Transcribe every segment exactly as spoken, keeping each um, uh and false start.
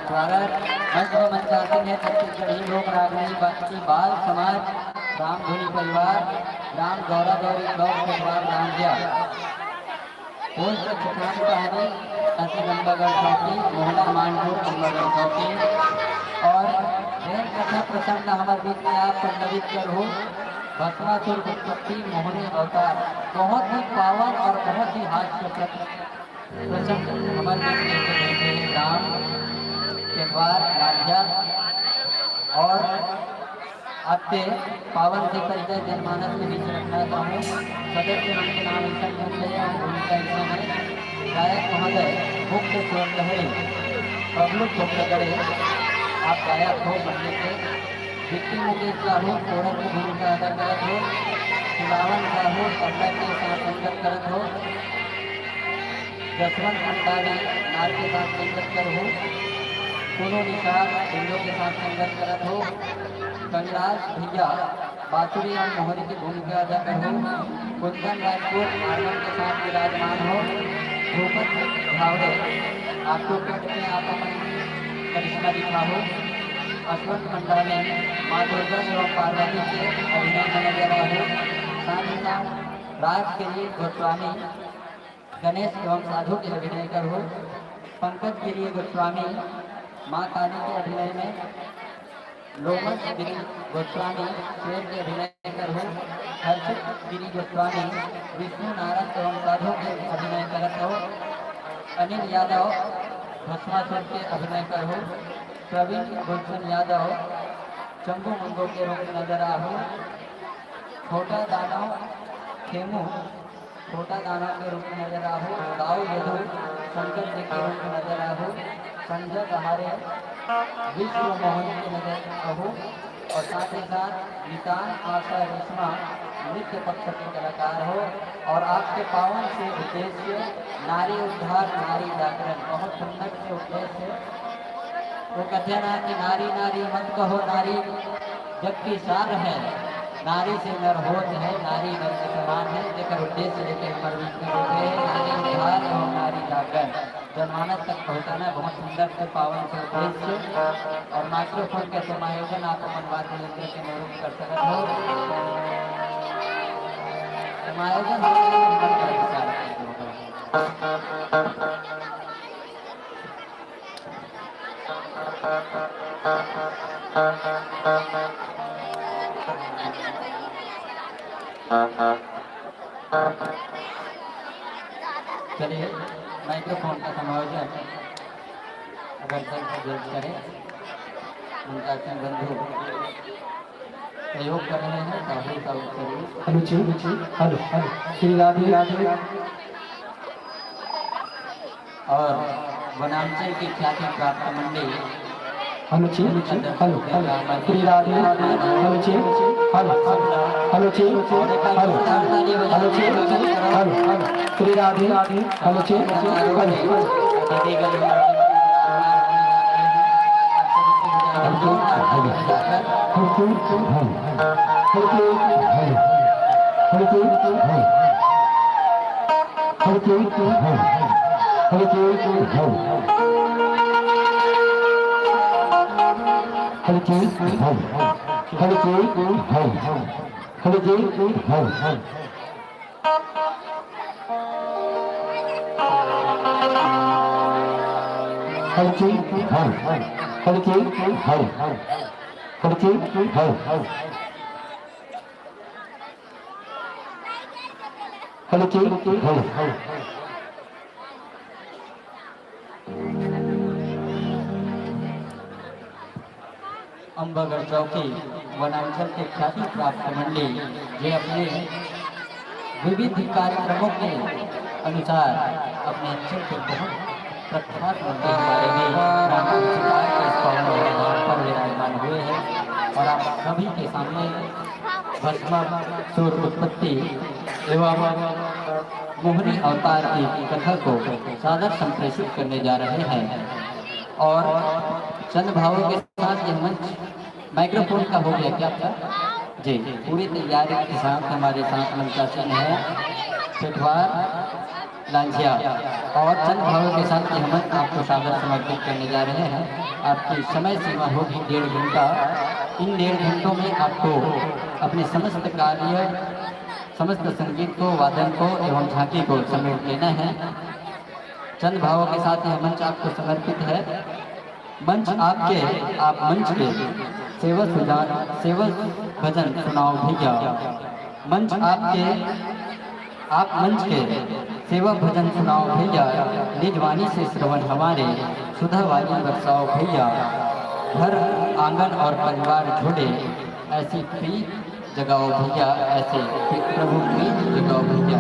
स्वागत। मंच में मंचासीन है छत्तीसगढ़ी लोक रागनी भक्ति बाल समाज रामधुनी परिवार, ग्राम गौरा गौरी चौक, कोटवार नांदिया। पोस्ट छुटान कहानी, तहसील अम्बागढ़ चौकी, मोहला मानपुर अम्बागढ़ चौकी। और प्रेम कथा प्रसंग हमर बीच में आप पल्लवित करहु। भस्मासुर उत्पत्ति, मोहनी अवतार, बहुत ही पावन और बहुत ही हास्य प्रसंग। प्रसंग हमर बीच में राम के द्वार लांझा और आपके पावन से परिचय जनमानस के बीच रखना चाहूँ। सदस्य मन के नाम ईश्वर मुखिया, भूमिका ईश्वर है। गायक महोदय मुक्त स्वर लहरी, बबलू चोपड़ागढ़े, आप गायक हो मंडली के। विक्की मुकेश साहू कोरस की भूमिका अदा करत हो। सुलावन साहू तबला के साथ संगत करत हो। जसवंत अंताड़ी नाल के साथ संगत करहु। सोनू निषाद ढोलक के साथ संगत करत हो। कैलाश भैया बांसुरी और मोहरी की भूमिका अदा करहु। कुंदन राजपूत हारमोनियम के साथ विराजमान हो। भूपत धावड़े आपको कट में आप अपन करिश्मा दिखाओ। अश्वंत मंडावी माँ दुर्गा एवं पार्वती के अभिनय में नजर आए। साथ ही साथ राजगिरी गोस्वामी गणेश एवं साधु के अभिनय करहु। पंकज गिरी गोस्वामी माँ काली के अभिनय में, लोमस गिरी गोस्वामी शेर के अभिनय करहु। हर्षित गिरी गोस्वामी विष्णु नारद एवं साधु के अभिनय करत हो। अनिल यादव भस्मासुर के अभिनय करहु। प्रवीण गुलशन यादव चंगू मंगो के रूप में नजर आहू। छोटा दानव खेमू छोटा दानव के रूप में नजर आहू। दाऊ यदु शंकर जी के रूप में नजर आहू। संजय दहारे विश्व मोहन के नजर आहू। और साथ ही साथ निशान आशा रेशमा नृत्य पक्ष के कलाकार हो। और आपके पावन से उद्देश्य नारी उद्धार, नारी जागरण, बहुत सुंदर से उद्देश्य। वो कहते हैं ना कि नारी नारी मत कहो, नारी जबकि सार है, नारी से नर होत है, नारी नर के समान है, जेकर उद्देश्य लेके हमर बीच में बैठे हैं, नारी उद्धार एवं नारी जागरण, जनमानस तक पहुंचाना बहुत सुंदर से पावन से उद्देश्य। और माइक्रोफोन के समायोजन आप अपन वाद्य यंत्र के अनुरूप कर सकत हो। समायोजन चलिए, माइक्रोफोन का समायोजन अगर जल्द से जल्द करें, उनका संबंधु सहयोग कर रहे हैं, राहुल साहू सर्विस। हेलो जी, हेलो, हेलो। श्री राधे, राधे। और वनांचल की ख्याति प्राप्त मंडली हेलो जी, hello, hello. Shri Radhe, hello जी, हेलो, हेलो जी, हेलो, हेलो जी, hello, hello. Shri Radhe, hello जी, हेलो। हेलो जी, हेलो। हेलो जी, हेलो। हेलो जी, हेलो। हेलो जी, हेलो। हेलो जी, हेलो। हेलो जी, हेलो। हेलो जी, हेलो। हेलो जी, hello. Hello जी, hello. Hello जी, hello. Hello जी, hello. Hello जी, hello. Hello जी, hello. Ambagarh चौकी वनांचल के ख्याति प्राप्त मंडली, जे अपने विविध कार्यक्रमों के अनुसार अपने अंचल के बहुत प्रख्यात मंडली हमारे भी राम अंशुमान के इस पावन अवतार पर विराजमान हुए हैं और आप सभी के सामने भस्मासुर उत्पत्ति एवं मोहनी अवतार की कथा को सादर संप्रेषित करने जा रहे हैं। और चंद भावों के साथ यह मंच, माइक्रोफोन का हो गया क्या आपका? जी, पूरी तैयारी के साथ हमारे साथ मंचासीन है पिठवार लांझिया और चंद भावों के साथ यह मंच आप सादर समर्पित करने जा रहे हैं। आपकी समय सीमा होगी डेढ़ घंटा। इन डेढ़ घंटों में आपको अपने समस्त कार्य, समस्त संगीत को, वादन को एवं झांकी को समेट लेना है। चंद भावों के साथ यह मंच आपको समर्पित है। मंच आपके, आप मंच के। सेवा सुजान, सेवा भजन सुनाओ भैया। मंच आपके, आप मंच के। सेवा भजन सुनाओ भैया, निज वाणी से श्रवण हमारे, सुधा वाणी बरसाओ भैया। घर आंगन और परिवार जुड़े, ऐसी प्रीत जगाओ भैया, ऐसे प्र-, प्रभु प्रीत जगाओ भैया।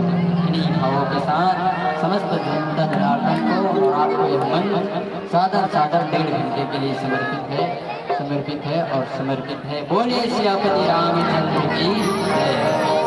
इन्हीं भावों के साथ समस्त जनता जनार्दन को और आपको यह मंच सादर सादर डेढ़ घंटे के लिए समर्पित है, समर्पित है और समर्पित है। बोलिए सियापति रामचंद्र की जय।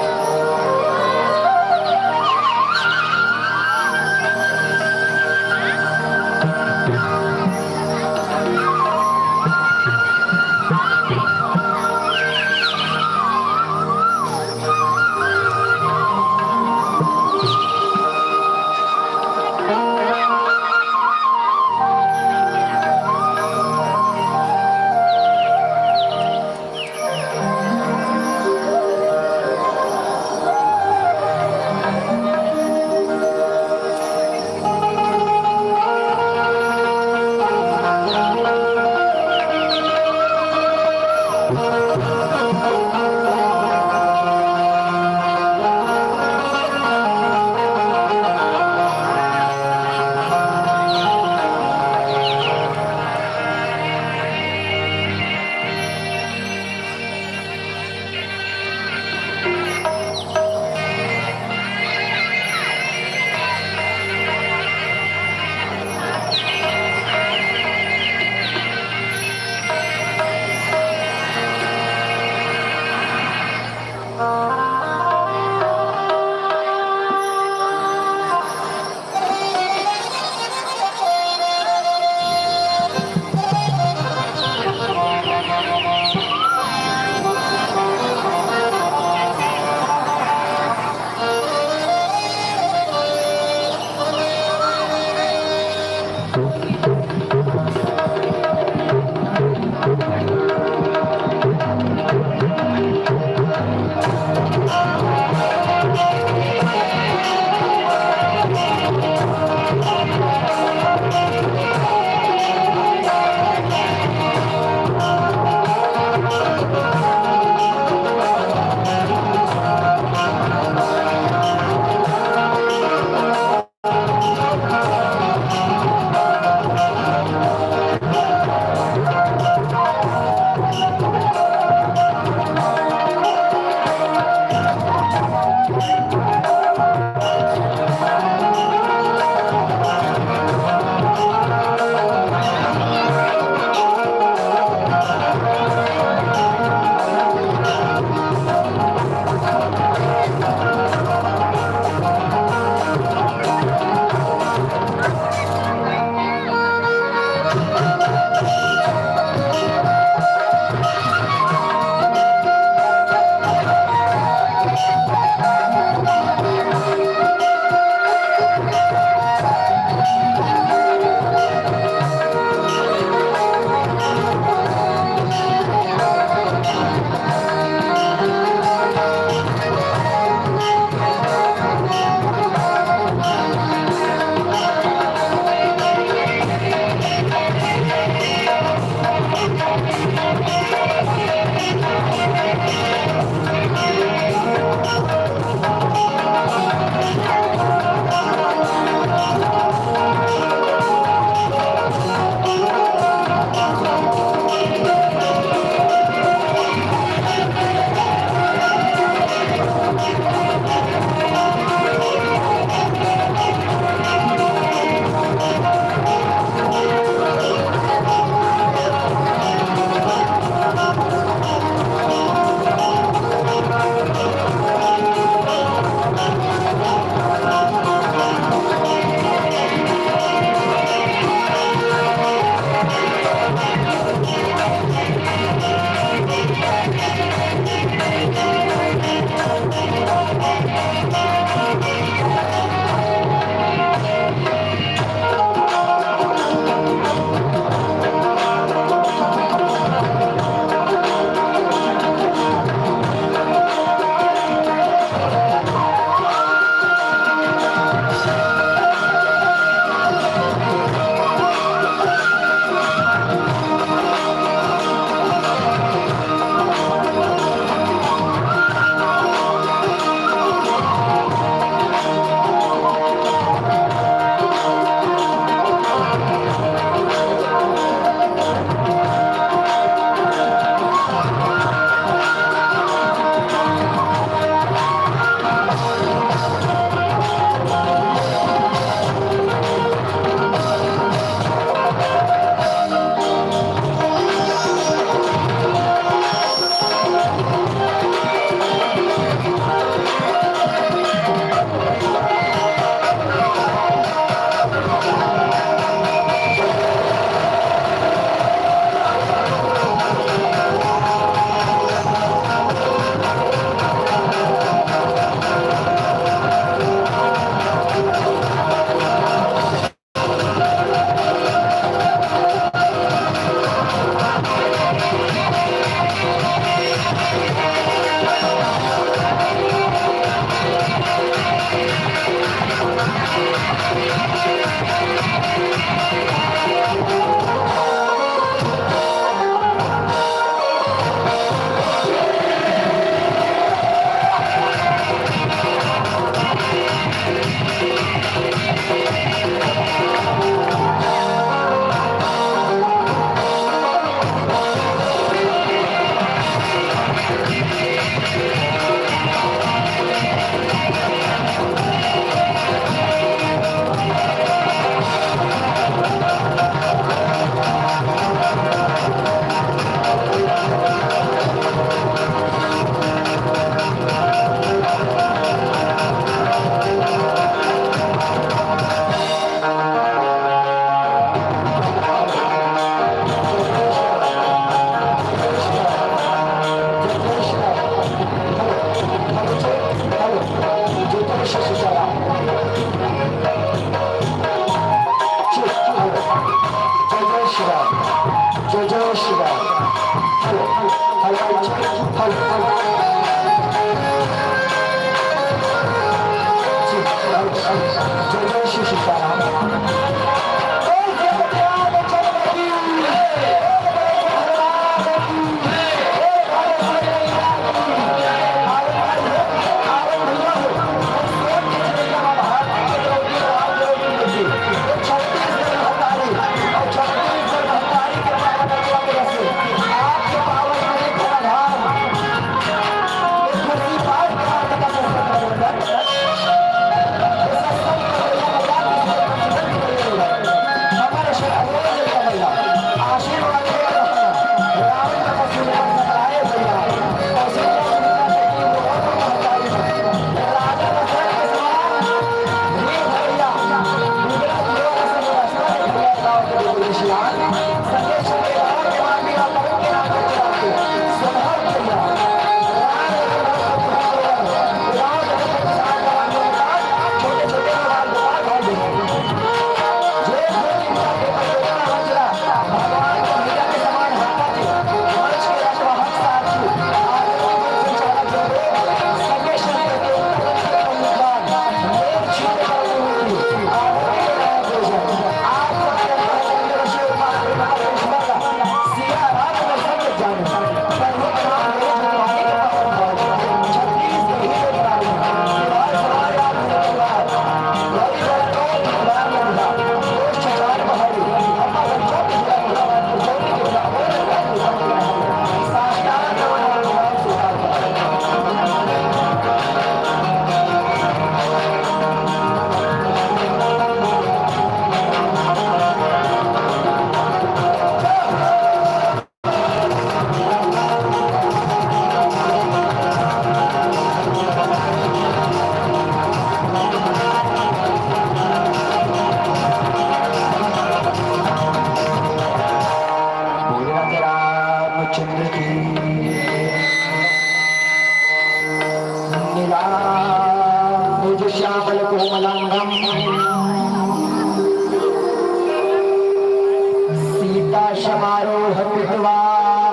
समारोह कृत्वा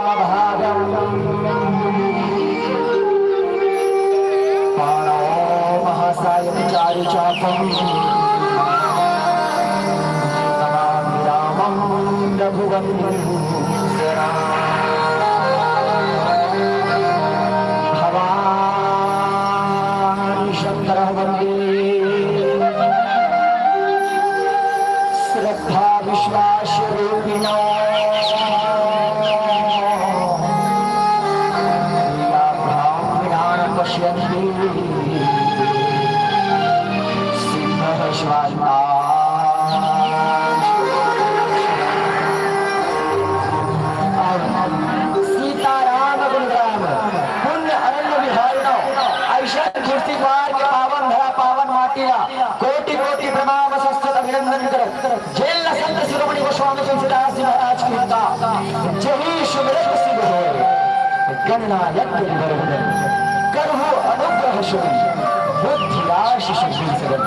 मम भागम। पाणौ महासायं चारु चापं। नमामि रामं रघुवंशनाथम्। भवान् शंकरः वंदे श्रद्धा विश्वास रूपिणो। या ब्राह्मणान पश्यन्ति सिंह स्वात्मा। सीताराम गुणग्राम पुण्य अरण्य बिहारिणो। अइसन कुर्सी द्वार के पावन धरा पावन माटी ला कोटि कोटि प्रणाम सस्वत अभिनंदन करत। जेल संत शिरोमणि गोस्वामी तुलसीदास जी महाराज की कृपा, जही सुमिरत सिद्ध होय, गणना यज्ञ विवर विनय, करहु अनुग्रह सुमि, बुद्धि आशीष सिद्धि सगल।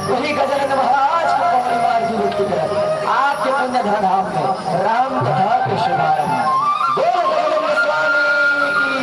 वही गजानन महाराज को पौड़ी मार की भक्ति करत, आपके पुण्य धरा धाम में राम कथा के शुभारंभ। बोल गजानन स्वामी की।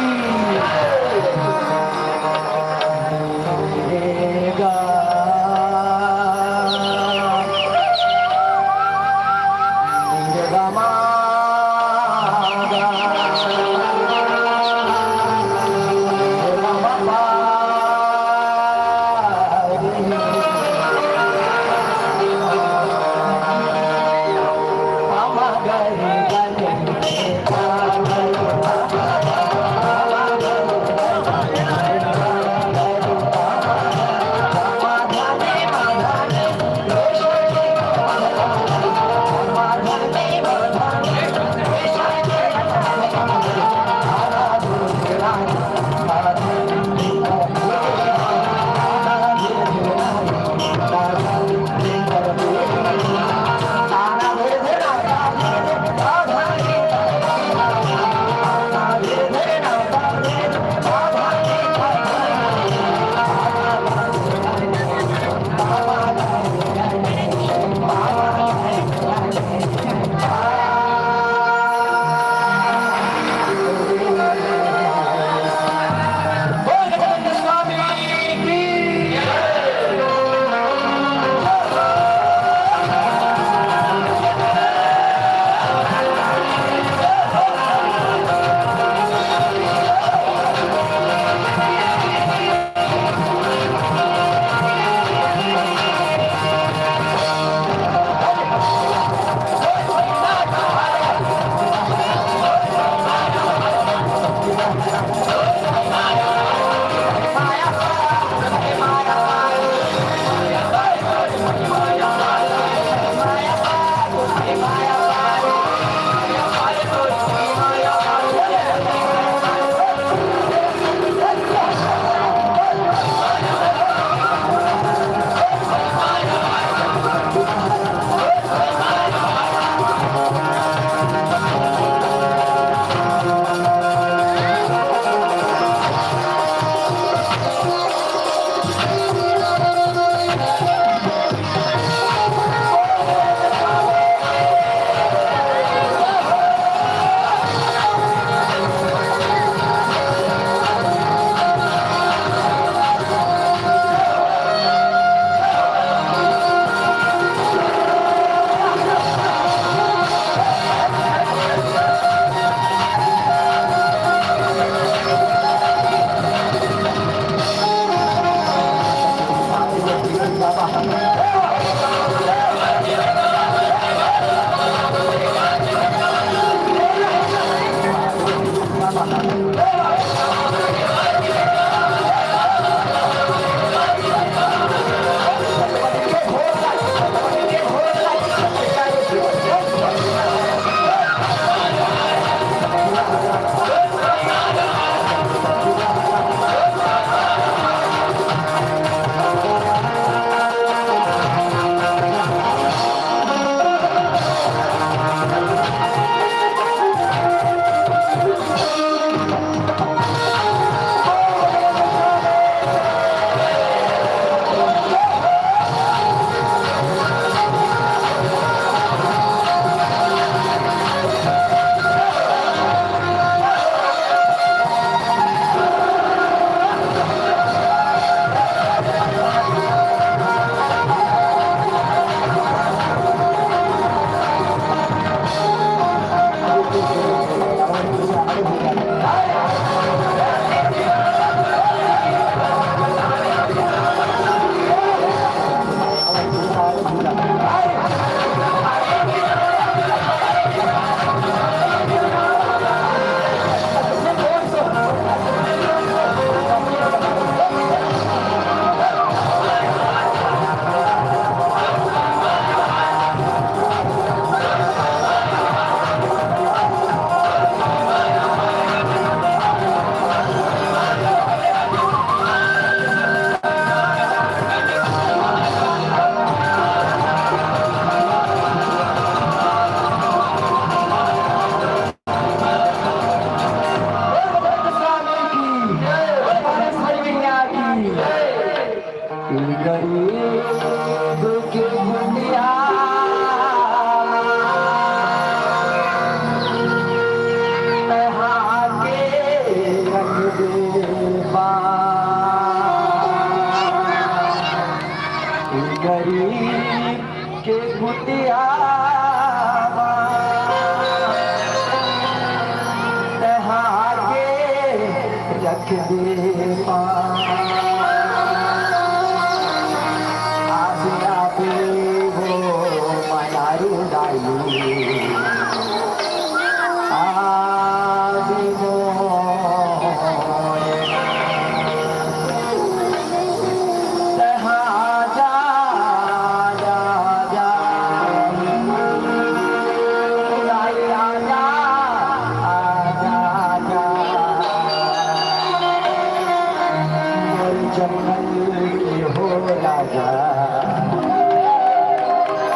जंगल के हो राजा,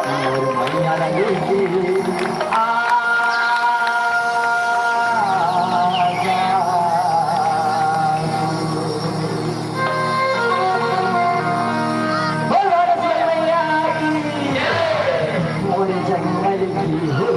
मोर मैया लगे की आजा। बोल भारत मैया की, मोर जंगल की हो।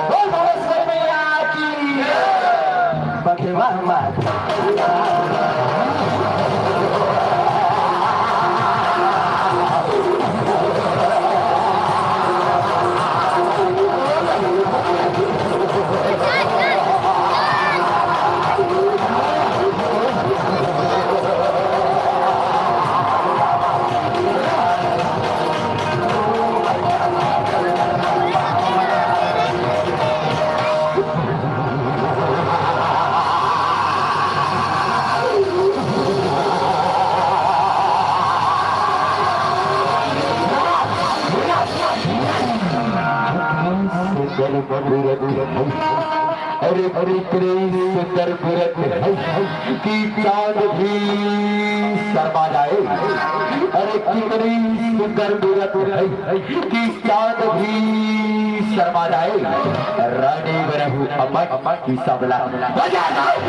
बोल भुवनेश्वरी मैया की। बघेवा हमार। अरे, अरे, इतनी सुंदर मूरत है कि चांद भी शर्मा जाए। अरे, कितनी सुंदर मूरत है कि चांद भी शर्मा जाए। रानी बनहु अमन की सबला बजा दो।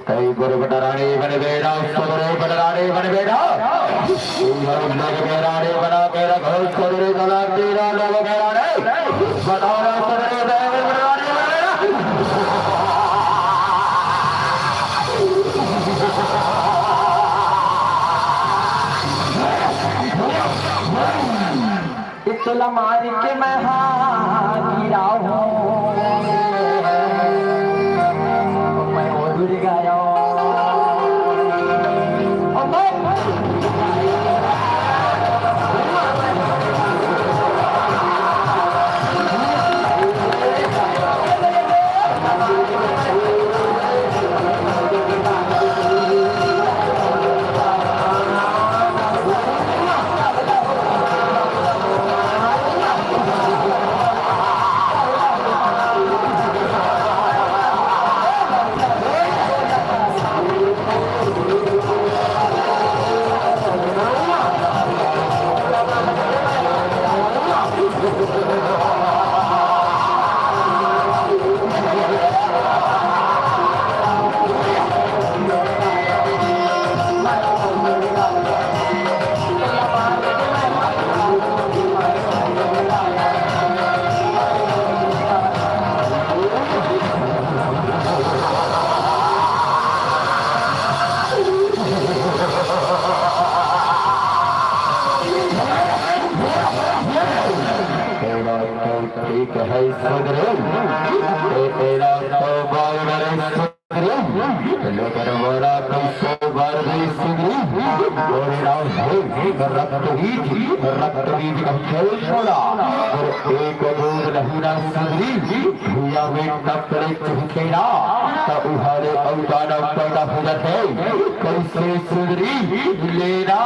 कई गुरु बन रानी बन बेटा, उसको गुरु बन रानी बन बेटा। उधर उधर के रानी बना के रखो, उसको गुरु बना तेरा लोग के रानी। बताओ ना, उसको गुरु बन रानी बन बेटा। तोला मार के मैं हा गिराहूं। मैं ओ दुर्गा रो। ओ मैं कहे सुंदरी, ए तेरा तो बार बार सुंदरी, लेकिन मोला कैसे बार भी सुंदरी, मोर नाम है रक्तबीज, रक्तबीज कहिथे मोला, अउ एक बूंद लहू ना सुंदरी, भुइयां में टपरे चुहकेरा, त उहाले अउ दानव पैदा हो जाथे। कैसे सुंदरी लेना।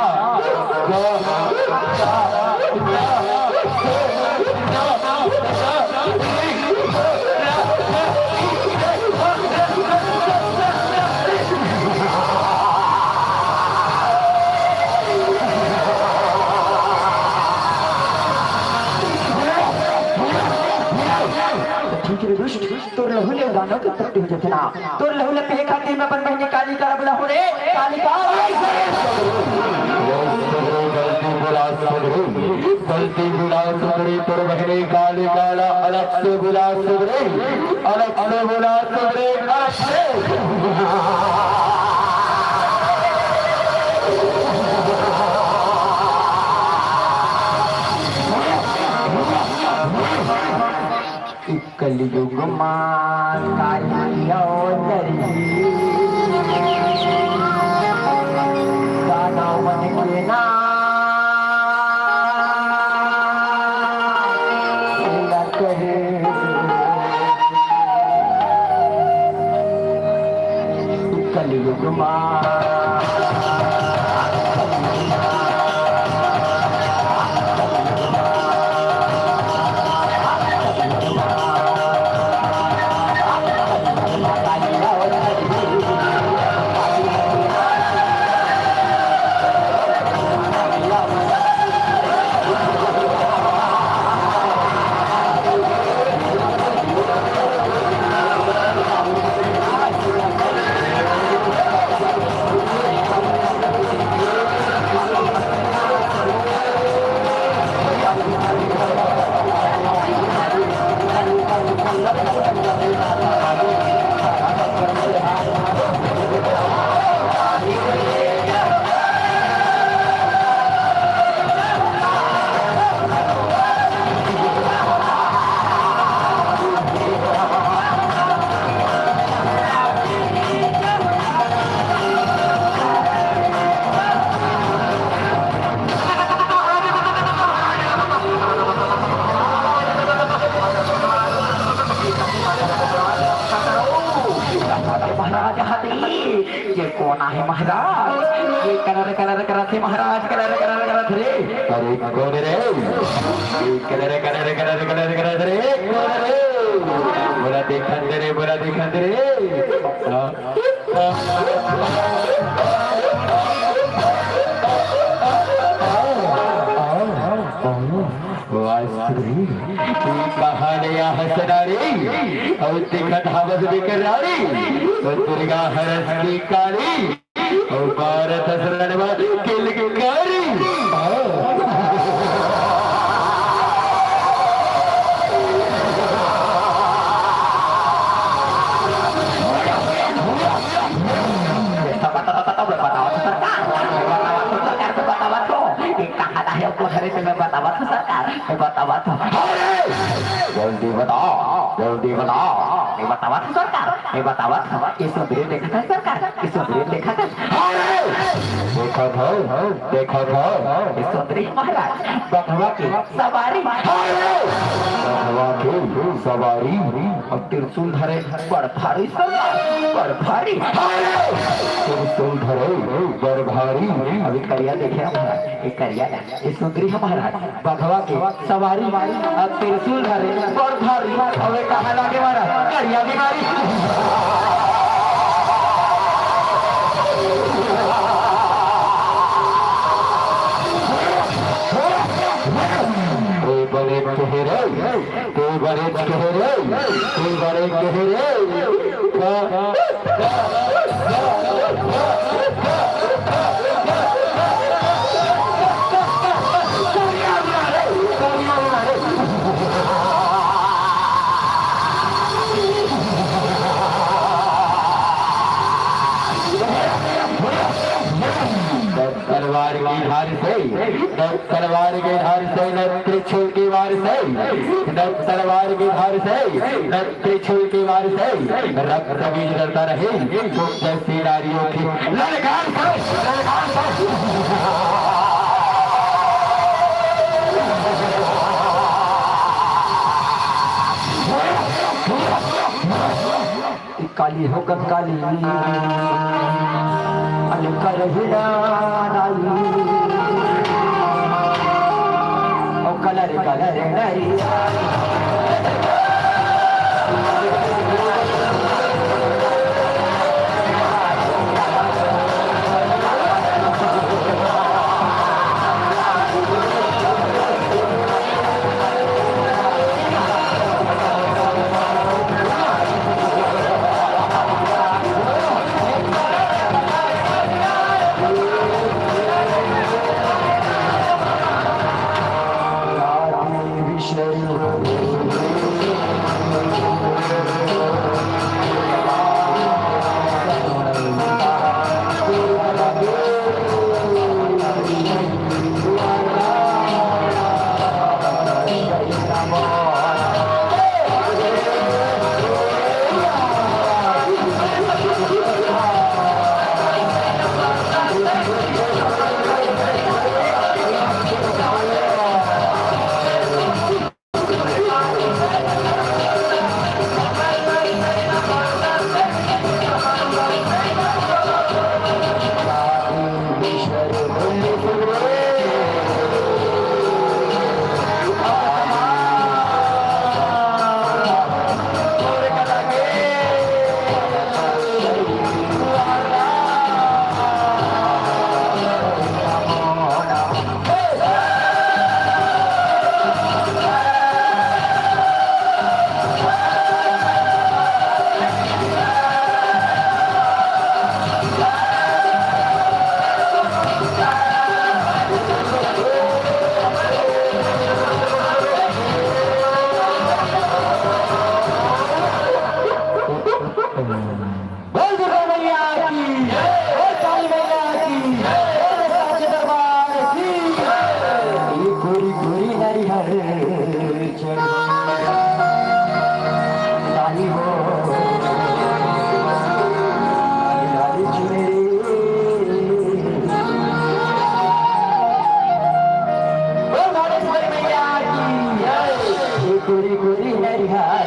ठीक रे दुष्ट, तोर लहू ले दानव के उत्पत्ति हो जथे ना। तोर लहू ले पिए खातिर मैं अपन बहिनी कालिका ला बुलाहूं रे, कालिका। गलती बुला सुंदरी, गलती बुला सुंदरी, तोर बहिनी कालिका ला अलग से बुला सुंदरी, अलग से बुला सुंदरी, अलग से। कलयुग मा काली अवतरही, दानव मन के नाश करे। कलयुग मा महाराज हाथी, ये कोन आहे महाराज? ये कलर कलर करत हे महाराज, कलर कलर करत रे। अरे कोन रे? ये कलर कलर कलर कलर करत रे, कोन रे? मोला देखत रे, मोला देखत रे। हाँ। वाह सुंदरी, तू कहाँ ले आ हसना रे? अउ देखत हवस बेकरारी, तो दुर्गा हरस की काली, अउ भारत हसनवा किलकारी। कहाँ ला हे वो घर से मैं बतावत हूँ सरकार, मैं बतावत हूँ। जल्दी बता, जल्दी बता। मैं बतावत हूँ सरकार, मैं बतावत हूँ। ये सुंदरी देखत हे सरकार, ये सुंदरी देखत हे। देखत हे, देखत हे। ये सुंदरी महाराज, बघवा के सवारी। बघवा के सवारी। अउ त्रिशूल धरे बड़ भारी सरकार, बड़ भारी। त्रिशूल धरे बड़ भारी। अभी करिया देखे हमारा, ये करिया ना, ये सुंदरी हमारा, बघवा के सवारी, अउ त्रिशूल धरे बड़ भारी। अबे कहाँ लागे मारा, करिया बीमारी। ए बड़े चेहरे, तू बड़े चेहरे, तू बड़े चेहरे। तलवार धार से, न तलवार के धार से, न त्रिशूल के वार से, न तलवार के धार से, न त्रिशूल के वार से, रक्त बीज डरता रहे, गुप्त सेनानियों की ललकार से, ललकार से। काली हो कंकाली, अन करही ना नाई। ओ कलर कलर नरिया। बोल दुर्गा मैया की, बोल काली मैया की, बोल साचे दरबार की। ये गोरी गोरी नरिहर चढ़ी, काली हो, काली चुनरी। बोल भावेश्वरी मैया की जय। ये गोरी गोरी नरिहर।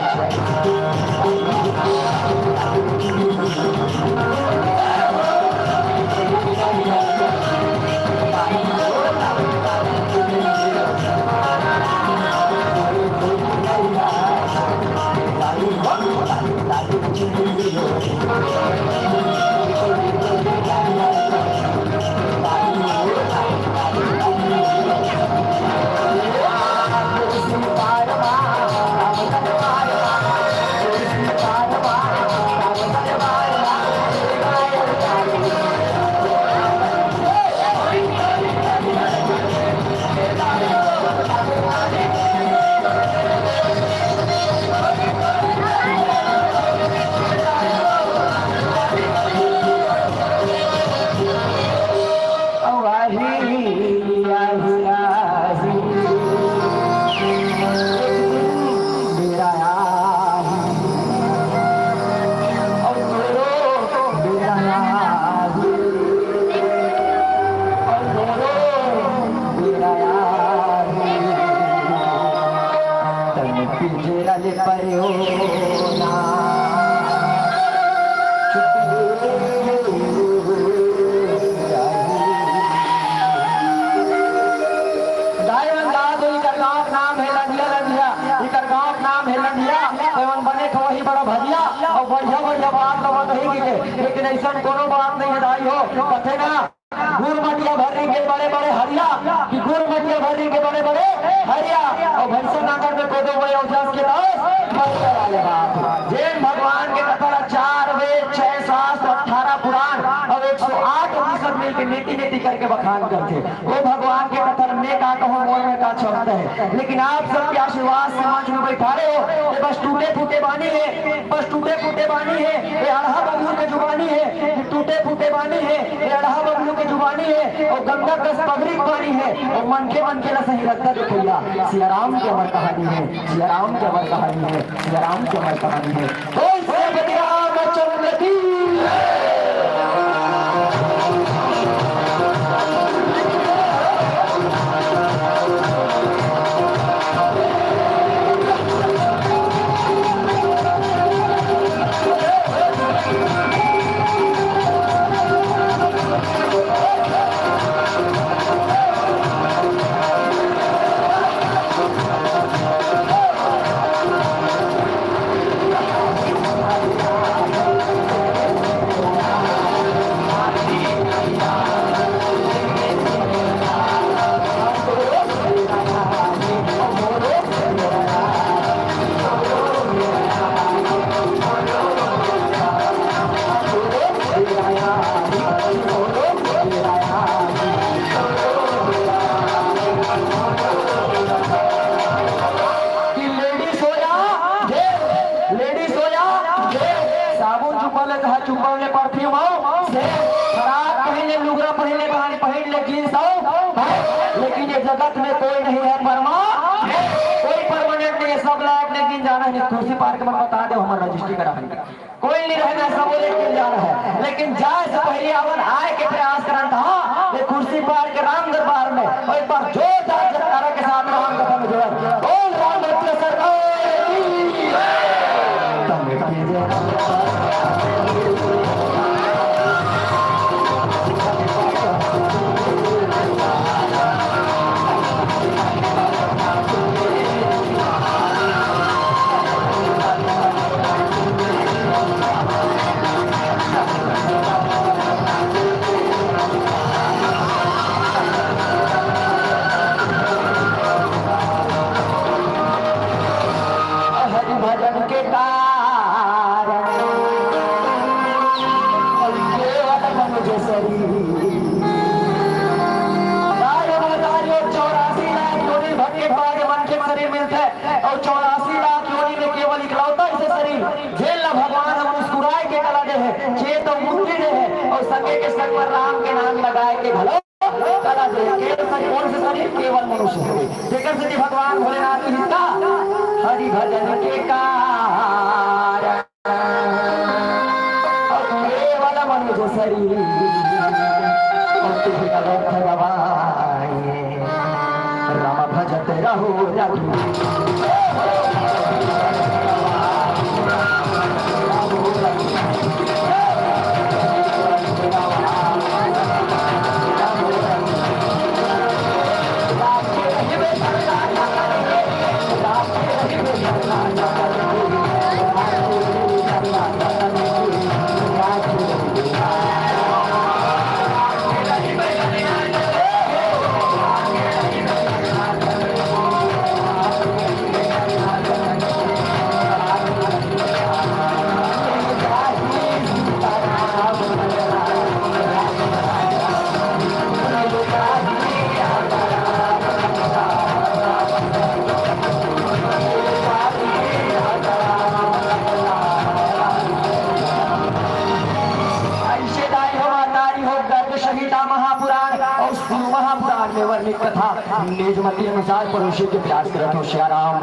दाई मन दादा, इकर गाँव के नाम हे लंधिया, लंधिया। इकर गाँव के नाम हे लंधिया। ते मन बने खवही बड़ा भजिया, अउ बढ़िया बढ़िया बात तो बतही के, लेकिन अइसन कोनो बात नहीं हे दाई हो। कथे ना, गुरमटिया भर्री के बड़े बड़े हरिया, कि गुरमटिया भर्री के बड़े बड़े हरिया, अउ भैंसा नांगर में कोदो बोए अउ जस के तस मत करा ले बाप। जेन भगवान के कथा ला चार वेद, छह शास्त्र, अठारह पुराण अउ एक सौ आठ उपनिषद मिल के नीति नीति करके बखान करथे, वो भगवान के कथा मैं का कहूँ, मोर में का क्षमता है, लेकिन आप सबके आशीर्वाद से मंच में बैठारे हो, ये बस टूटे फूटे बानी है, बस टूटे फूटे बानी है, ये अड़हा बबलू के जुबानी है, ये टूटे फूटे बानी है, ये अड़हा बबलू के जुबानी है, और गंगा कस पगरी के पानी है, और मनखे मनखे ला सही रद्दा दे भैया। सिया राम के अमर कहानी है, सिया राम के अमर कहानी है, सिया राम के अमर कहानी है। बोल सेनापति रामचंद्र की। कि लेडीज हो या जेंट्स, लेडीज हो या जेंट्स, साबुन चुपा ले, चाहे चुपा ले परफ्यूम हो, से फराक पहिन ले, लुगरा पहिन ले, कहानी पहिन ले, जींस हो, लेकिन ये जगत में कोई नहीं है परमा, कोई परमानेंट नहीं है, सब लायक, लेकिन जाना है कुर्सी पार के मन बता दे, हमर रजिस्ट्री करा है। कोई नहीं रहना, सब एक दिन जाना है, लेकिन जाए से पहले अपन आए के प्रयास करन था। ये कुर्सी पार के राम दरबार में और एक बार जोरदार जयकारा के साथ राम कथा में जुड़न। बोल राम भक्त सरकार की। तमे कीजे। हरि भजन के कारण केवल मनुज शरीर। तारो तारो चौरासी लाख योनि भटके भाग मन के शरीर मिलथे। अउ चौरासी लाख योनि में केवल इकलौता ऐसे शरीर, जेन ला भगवान ह मुस्कुराए के कला दे हे, चेत अउ बुद्धि दे हे, अउ संगे के संग म राम के नाम लगाए के घलो कला दे हे। केवल शरीर, कौन से शरीर? केवल मनुष्य शरीर। जेकर सेती भगवान भोलेनाथ के हिस्सा हरि भजन के कारण। केवल मनुज शरीर, और तुझे अलग गवाए। राम भजत रहो रघु। ऐसे दाई हो, महतारी हो, गर्ग संहिता महापुराण अउ शिव महापुराण में वर्णित कथा निजमति अनुसार परोसे के प्रयास करत हो। सिया राम।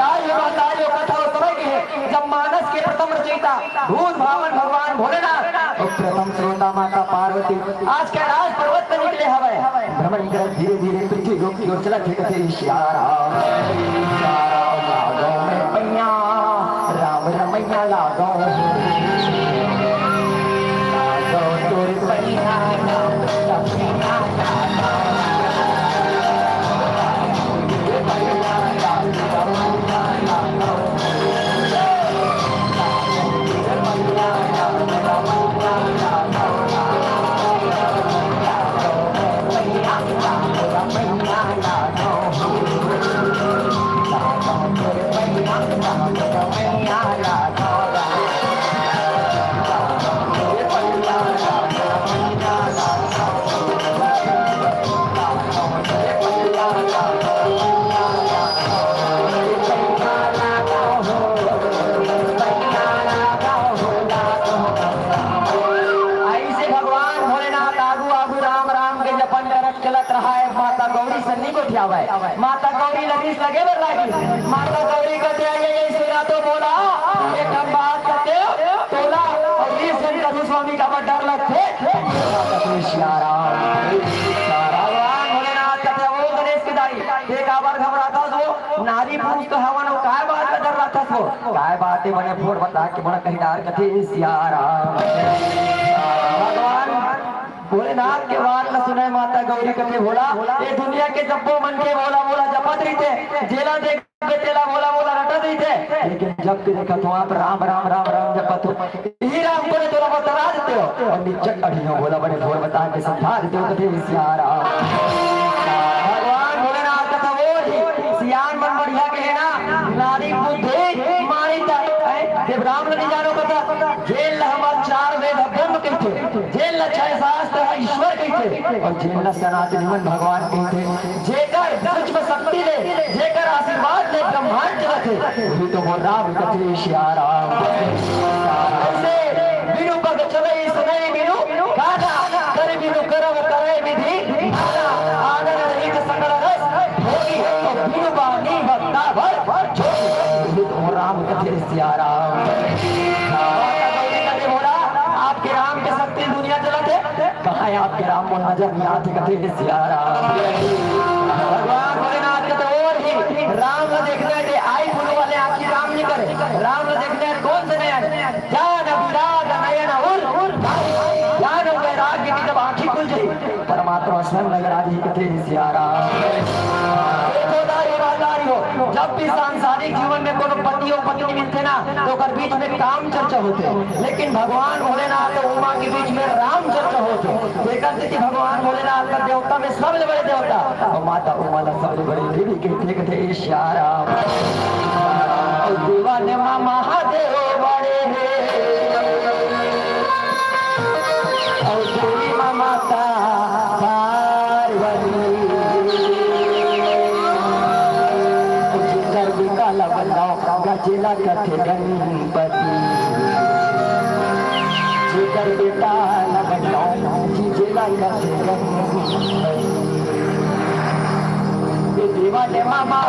दाई हो, महतारी हो, कथा उस समय के हे, जब मानस के प्रथम रचयिता भूत भावन भगवान भोलेनाथ अउ प्रथम श्रोता माता पार्वती आज कैलाश पर्वत पे निकले हवय। भ्रमण करत धीरे धीरे पृथ्वी लोक की ओर चलत हे, कथे, "सिया राम, सिया राम, लागो मैं पैया, राम रमैया लागो, लागो तोर पैया, राम रमैया लागो।" लगे बर लागी। माता गौरी कथे, "अइसे ना तो बोला, एक ठन बात कथे तोला, अउ इस जन का स्वामी का बड़ डर लगथे।" सियाराम, भगवान भोलेनाथ कथे, "ओ गणेश के दाई, ते काबर घबराथस वो? नारी पुरुष तो हवन, वो काय बात का डर रखथस वो? काय बात हे?" बने फोड़ बता के बड़ा कही डार कथे, सियाराम। भगवान भोलेनाथ के बात ल सुने माता गौरी कथे, "भोला, ये दुनिया के जब्बो मन के भोला भोला जपत रहिथे, जेला देख के तेला भोला भोला रटत रहिथे, लेकिन जब के देखत हो आप राम राम राम राम जपत हो, यही राम को तोला बतला देते हो।" अउ निच्चट अड़ियो भोला बने फोड़ बता के समझा देते हो, कथे सियाराम। भगवान भोलेनाथ कथा वो ही सियान मन बढ़िया कहे ना, नारी बुद्धि मारी तक है। जब राम ल नहीं जानो कथा, जेन ल हमर चार वेद ह ब्रह्म कहिथे, जेन ल छह शास्त्र ह ईश्वर कहिथे, अउ जेन ल सनातनी मन भगवान कहिथे, जेकर सूक्ष्म शक्ति ले, जेकर आशीर्वाद ले ब्रह्मांड चलत हे, वही तो मोर राम कथे सियाराम। ऐसे बिनु पग चलई सुनई बिनु गाना, कर बिनु करम करे विधि नाना, आनंद रहित सकल रस भोगी, तो बिनु बानी भक्ता भर जोगी, वही तो मोर राम कथे सियाराम। माता गौरी कथे, "भोला, आपके राम के शक्ति दुनिया चलत हे।" कहाँ हे आपके राम, मोर नजर में आथे कथे सियाराम। भगवान भोलेनाथ कथे, "ओ ही राम ला देखना हे, आई फूल वाले आँखी काम नहीं करे, राम ला देखना हे, कौन से नयन, ज्ञान विराग नयन उर, ज्ञान वैराग्य की जब आँखी खुल जाई, परमात्मा स्वयं नजर आ जाई कथे सियाराम।" देखो दारी बाजारी हो, जब भी सांसारिक जीवन में कोनो पति और पत्नी मिलथे ना, तो ओकर बीच में काम चर्चा होथे, लेकिन भगवान भोलेनाथ अउ उमा के बीच में राम चर्चा होथे। जेकर सेती भगवान भोलेनाथ का देवता में सबले बड़े देवता अउ माता उमा ला सबले बड़े देवी कहिथे, कथे सियाराम। अउ देवा ने माँ महादेव बड़े हे, अउ देवी माँ माता पार्वती। जेकर बेटा ला बनाओ, गजेला कथे गणपति। जेकर बेटा ला बनाओ, जीजेला कथे गणपति। ये देवा ने मामा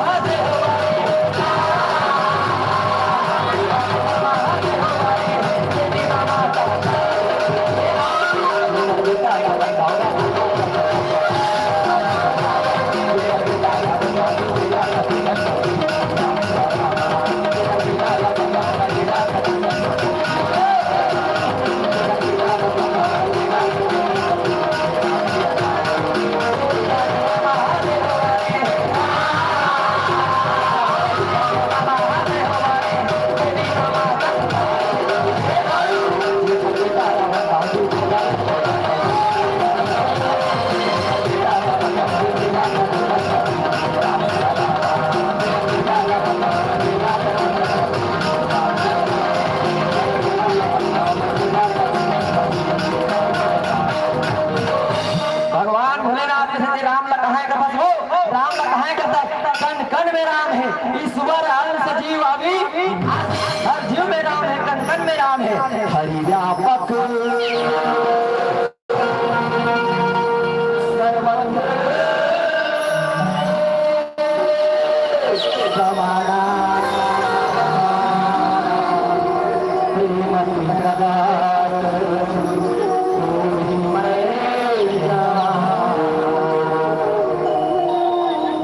भगवान भोलेनाथ के सेती राम ला कहां हे कथस वो, राम ला कहां हे कथस, कण कण में राम हे। ईश्वर अंश जीव अभी, हर जीव में राम हे, कण कण में राम हे। हरि व्यापक सर्वत्र समाना। प्रेम प्रदान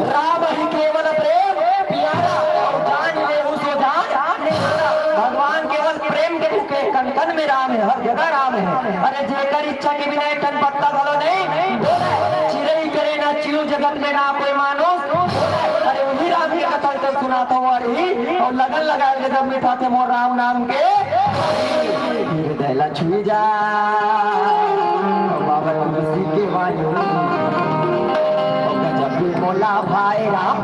राम ही केवल प्रेम प्यारा, अउ जान लेहु सो जान निहारा। भगवान केवल प्रेम के भूखे, कण कण में राम हे, हर जगह राम हे। अरे जेकर इच्छा के बिना एक ठन पत्ता घलो नहीं, चिरई करे ना चिरू जगत में ना कोई मानुष। अरे उही राम के कथा तो सुनात हो अरे, अउ लगन लगा के जब मिठाथे मोर राम नाम के हृदय ला छुई जा, बाबा तुलसी के वाणी। गजब मोला भाई राम।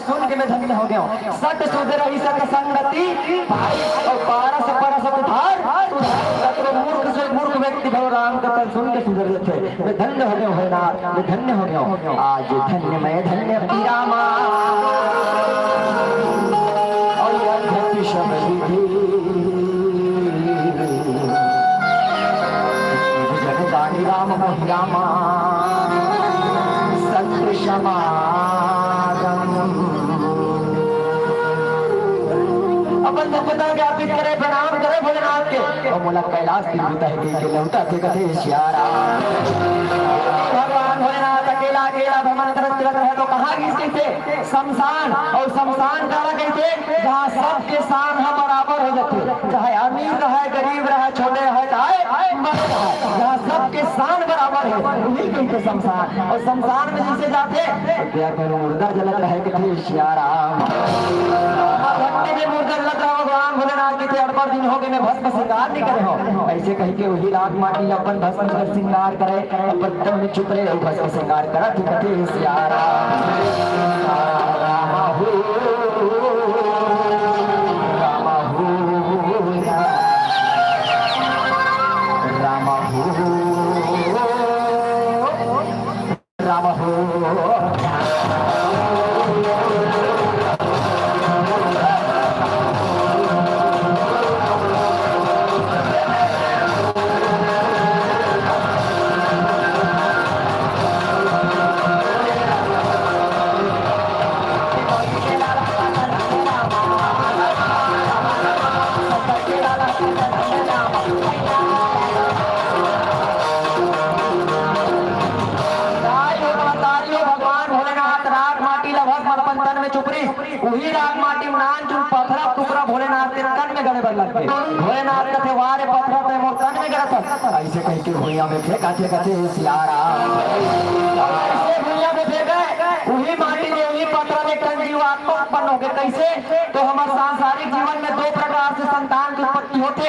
सुन के मैं धन्य हो गया हूँ। सत सुधरही सत संगति पाई, अउ पारस परस कुठार सुधार। कतको मूर्ख से मूर्ख व्यक्ति घलो राम कथा सुन के सुधर जाथे। मैं धन्य हो गया हूँ भोलेनाथ, मैं धन्य हो गया हूँ। आज धन्य मैं धन्य पी रामा, अउ यह धन्य शब्द विधि। जगदानी राम मोहि रामा सत्य समागम। अपन दुख पता ज्ञापित करे, प्रणाम करे भोलेनाथ के। अउ मोला कैलाश की बुता है के लौटा थे कथे सियारा। भगवान भोलेनाथ अकेला अकेला भ्रमण करत फिरत रहे तो कहाँ गिस कहिथे? शमशान। अउ शमशान काला कहिथे? जहाँ सबके शान ह बराबर हो जाथे, चाहे अमीर रहे, गरीब रहे, छोटे रहे, चाहे बड़े रहे, जहाँ सबके शान बराबर है, वही कहिथे शमशान। अउ शमशान में जैसे जाथे, तो क्या करो, मुर्दा जलत रहे कथे सियाराम। भक्ति में मुर्दा जलत रहे, भगवान भोलेनाथ जी के अड़बड़ दिन हो गए, मैं भस्म श्रृंगार नहीं करे हो, ऐसे कह के वही राख माटी अपन भस्म कर श्रृंगार करे। अपन तन में चुप रहे, उधर से श्रृंगार करत कथे सियाराम। राम हो, राम हो, राम हो, राम हो। भगवान भोलेनाथ राख माटी ला भस्म अपन तन में चुपरी, उही राख माटी में नान चुन पथरा टुकड़ा भोलेनाथ के तन में गड़े बर लगथे। भोलेनाथ कथे, "वाह रे पथरा, तैं मोर तन में गड़त हस।" ऐसे कह के भुइयां में फेंकाथे, कथे, "हे सियाराम।" अउ ऐसे भुइयां में फेंके, उही माटी में, उही पथरा में एक ठन जीवात्मा उत्पन्न हो गए। कैसे? तो हमर सांसारिक जीवन में दो प्रकार से संतान के उत्पत्ति होथे,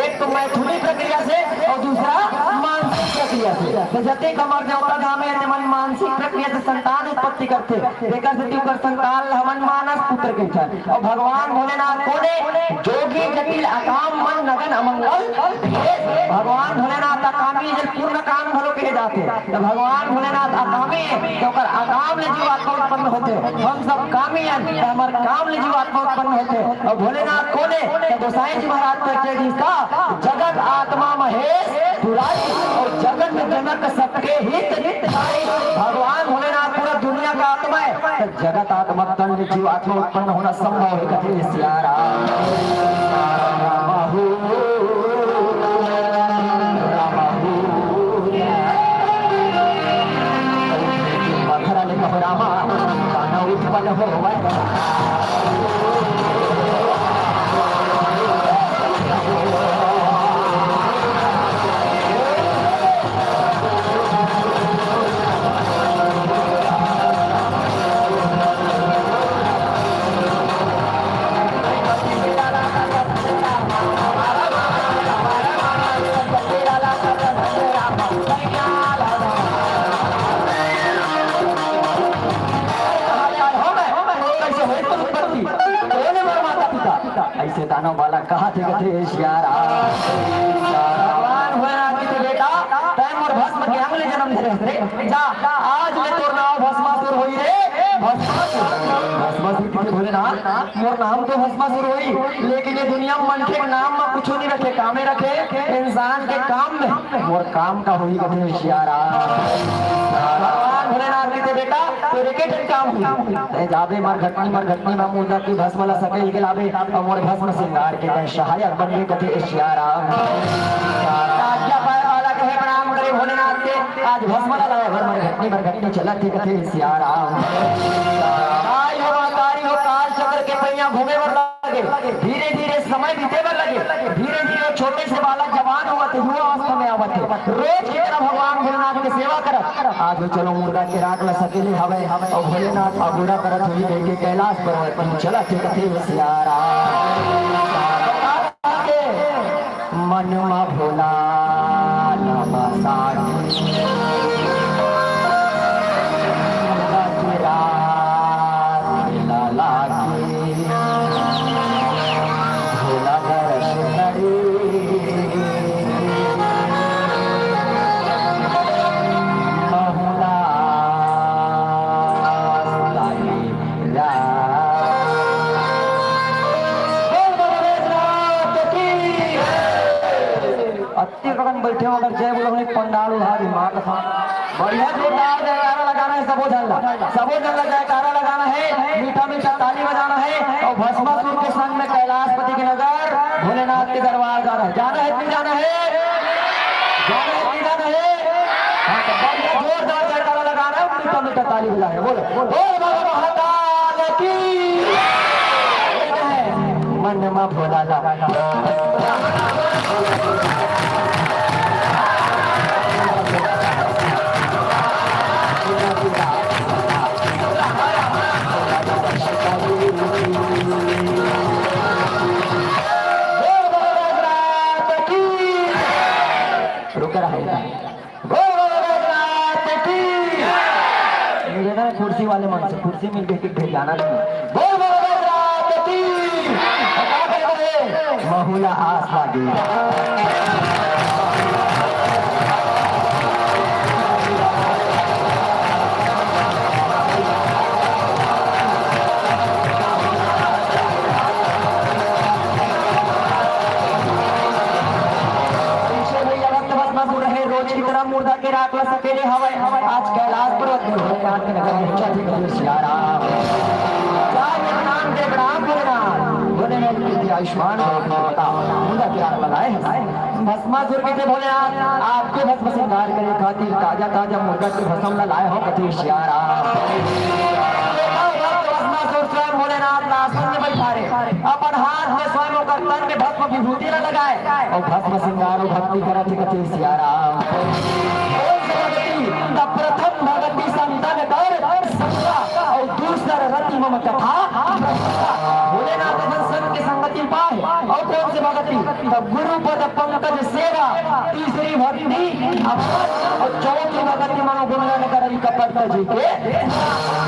एक तो मैथुनी प्रक्रिया से अउ दूसरा मानसिक प्रक्रिया से। तो जतेक हमर देवता धाम हे, तेमन मानसिक प्रक्रिया से संतान उत्पत्ति करथे, तेकर सेती ओकर संतान ल हमन मानस पुत्र कहिथन। अउ भगवान भोलेनाथ कोन हे? जोगी जटिल अकाम मन नगन अमंगल भेष। भगवान भोलेनाथ अकामी जन पूर्ण काम घलो कहे जाथे। त भगवान भोलेनाथ अकामी हे, त ओकर अकाम ले जीवात्मा उत्पन्न होथे। हम सब कामी हन, त हमर काम ले जीवात्मा उत्पन्न होथे। अउ भोलेनाथ कोन हे? त गोसाई जी महाराज प्रत्यय दिस का, जगत आत्मा महेश पुराई, अउ जगत जनक सबके हित हितकारी। भगवान भोलेनाथ पूरा दुनिया का आत्मा हे, त जगत आत्मा तन ले जीवात्मा उत्पन्न होना संभव हे, कथे सियाराम। राम हो, राम हो, पथरा ले कहो रामा, काना उत्पन्न होवय। ऐसे दानव बालक कहा थे, कथे सियाराम। भगवान भोलेनाथ जी के बेटा, तैं मोर भस्म के अंग ले जन्म धरे हस रे। जा, आज ले तोर नाम भस्मासुर होई रे, भस्मासुर। भस्मासुर कथे भोलेनाथ, मोर नाम तो भस्मासुर होई, लेकिन ये दुनिया में मनखे के नाम में कुछ नहीं रखे, कामे रखे, इंसान के काम में। मोर काम का होई, कथे सियाराम। भगवान भोलेनाथ कथे, "बेटा, तोर एके ठन काम होई। तैं जाबे मरघटनी, मरघटनी में मुर्दा के भस्म ला सकेल के लाबे, अउ मोर भस्म श्रृंगार के तैं सहायक बनबे," कथे सियाराम। आज्ञा पाए वाला कहे, प्रणाम करे भोलेनाथ के, आज भस्म ला लाए बर मरघटनी, मरघटनी चलत हे, कथे सियाराम। आई हो महतारी हो, काल चक्र के पहिया घूमे बर लगे, धीरे-धीरे समय बीते बर लगे, धीरे-धीरे छोटे से बालक जवान होवत हे, युवा अवस्था में आवत हे। रोज की तरह भगवान भोलेनाथ के सेवा करत, आज वो चलो मुर्दा के राख ला सकेले हवे, अउ भोलेनाथ अगोरा करत होही कहिके कैलाश पर्वत में चलत हे, कथे सियाराम। मन मा भोला नमः साधु। मुर्दा के राख ला बहुत जोरदार जयकारा लगाना है सबो झन ला, सबो झन ला जयकारा लगाना है, मीठा मीठा ताली बजाना है और भस्मासुर के संग में कैलाशपति के नगर भोलेनाथ के दरबार जाना है। जाना है कि नहीं जाना है? जाना है कि नहीं जाना है? हाँ, तो बढ़िया जोरदार जयकारा लगाना है, मीठा मीठा ताली बजाना है। बोलो, बोल बाबा महाकाल की। मन मा भोला ला। रुक रहा है। बोल बाबा बैजनाथ की। मेरे ना कुर्सी वाले मन से कुर्सी मिल के भेजाना नहीं। बोल बाबा बैजनाथ की। बता दे रे, महुला आस लागी। पीछे भैया भक्त भस्मासुर रहे, रोज की तरह मुर्दा के राख ला सकेले हवय। आज कैलाश पर्वत में भोलेनाथ के नगर में पहुंचा थे कबीर सियाराम। जय भोलेनाथ के प्रणाम भोलेनाथ। भोलेनाथ के आयुष्मान भव की देवता मुर्दा के राख लगाए हैं। भस्मासुर के थे भोलेनाथ, आपके भस्म श्रृंगार करे खातिर ताजा ताजा मुर्दा के भस्म ला लाए हो कबीर सियाराम। भस्मासुर स्वयं भोलेनाथ ला आसन में बैठारे, अपन हाथ में स्वयं ओकर तन में भस्म विभूति ला लगाए। अउ भस्म श्रृंगार अउ भक्ति करत हे कथे सियाराम। कौन से भगति? त प्रथम भगति संतन कर संगा, अउ दूसर रति मम कथा। भोलेनाथ अपन संत के संगति पाए। अउ कौन से भगति? त गुरु पद पंकज सेवा, तीसरी भक्ति अभंग, अउ चौथी भगति मनोगुणगान करई कपट जी के।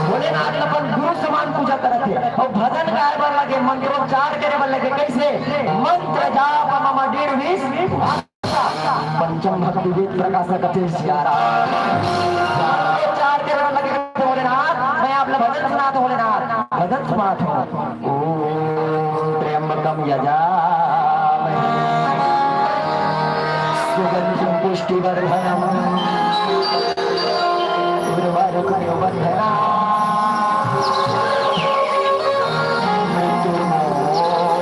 भोलेनाथ अपन गुरु समान पूजा करत हे। अउ भजन गाए बर लगे, मंत्रोच्चार करे बर लगे। कैसे? मंत्र जाप मम निर्विष। पंचम भक्ति वेद प्रकाश कथे सियाराम। चार के बगल लगे भोलेनाथ, मैं आप ला भजन सुनात हूँ भोलेनाथ, भजन सुनात हूँ। ओम त्र्यंबकम यजामहे सुगंधिम पुष्टिवर्धनम उर्वारुकमिव बंधनान् मृत्युर्मोक्षाय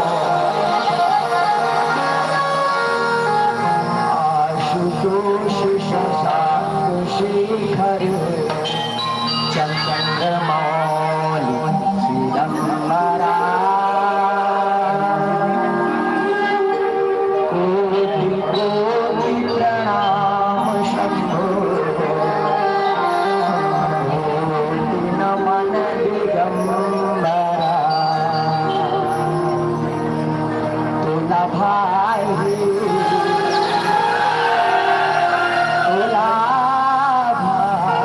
आशुतोष शशांक शेखर चंद्रमौलि चिदंबरा। कोटि कोटि प्रणाम शंभो कोटि नमन दिगंबरा। तुला भाई तुला भाई।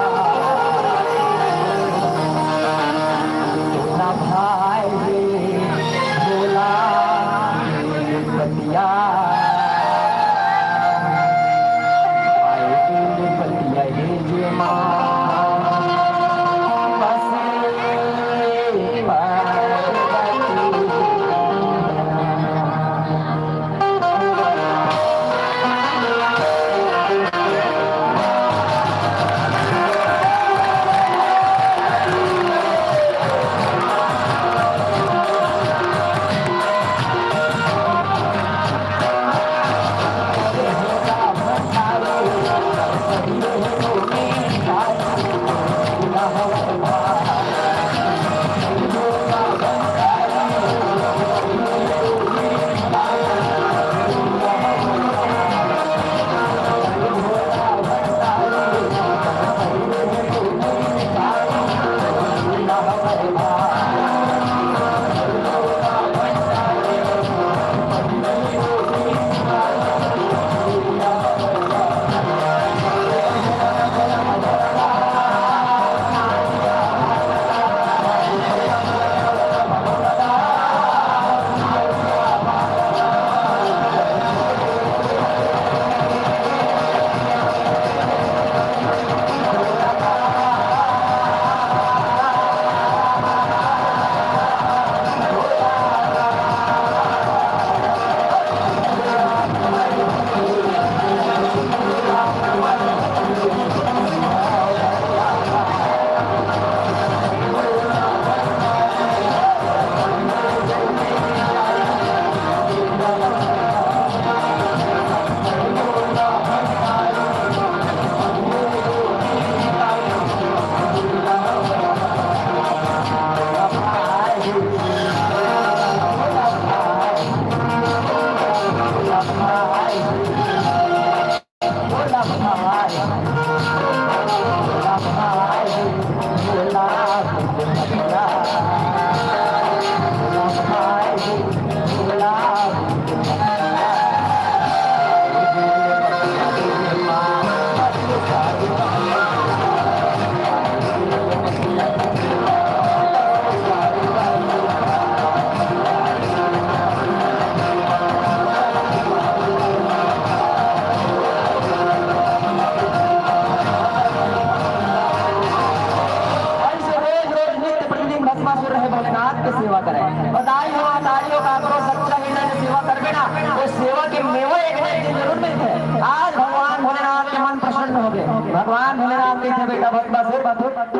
भस्मासुर,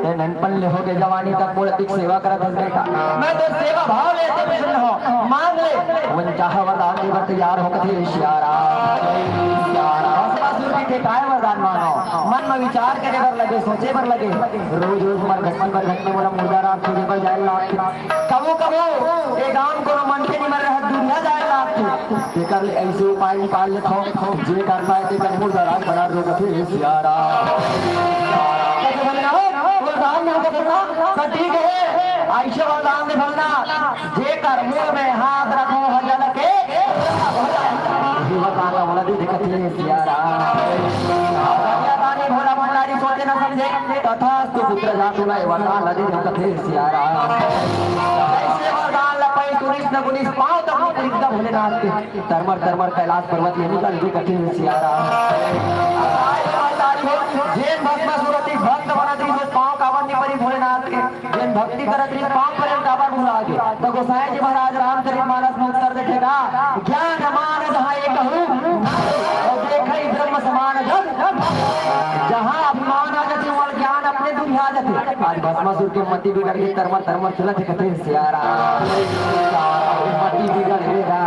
ए ननपन ले होके जवानी तक मोर अतिक सेवा करत हस बेटा। मैं तो सेवा भाव ले अति प्रसन्न हों, मांग ले। मन चाहा वरदान दे बर तैयार हों कथे सियाराम। भस्मासुर कथे काय वरदान मांगों? मन में विचार करे बर लगे, सोचे बर लगे। रोज रोज मरघट मरघट में मोला मुर्दा राख खोजे बर जाए ला। कभू कभू ए गांव कोनो मनखे निमर रहत दुरिहा जाए लागथे। तेकर ले ऐसे उपाय निकाल लेथों, जे कर पाए तेकर मुर्दा राख बना रो कथे सियाराम। कथे भोलेनाथ, वरदान नहीं दे सकता, तो ठीक है, ऐसे वरदान दे भोलेनाथ, जे कर मुड़ में हाथ रखहूं हर जल के, ये वरदान ला मोला दे दे कथे सियाराम। भैया दानी भोला भंडारी सोचे न समझे, तथास्तु पुत्र जा तोला ए वरदान ला दे दे कथे सियाराम। ऐसे वरदान ला पाइस उनीस न गुनीस पांव तक मुकरिस गा भोलेनाथ के। तरमर तरमर कैलाश पर्वत ले निकल गे कथे सियाराम। जेन भस्मासुर अतिक भक्त बनत रिहिस, पांव काबर नइ परिस भोलेनाथ के? जेन भक्ति करत रिहिस, पांव परे ल काबर भुला गे? त गोसाई जी महाराज रामचरित मानस में उत्तर देथे गा, ज्ञान मान जहाँ एकहू, अउ देखइ ब्रह्म समान जग। जहाँ अभिमान आ जाथे, वहाँ ज्ञान अपने दूर आ जाथे। आज भस्मासुर के मति बिगड़ गे, तरमर तरमर चलत हे कथे सियाराम। मति बिगड़ गे गा।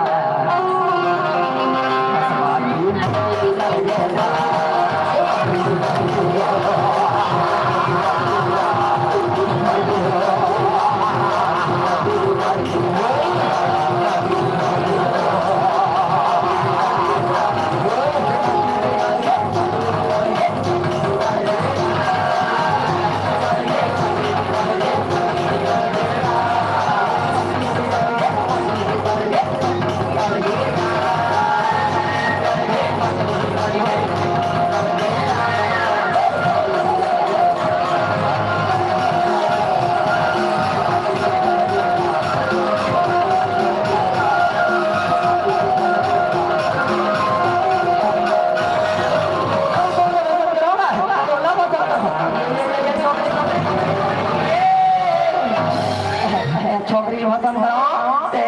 छोकरी पसंद करो, ते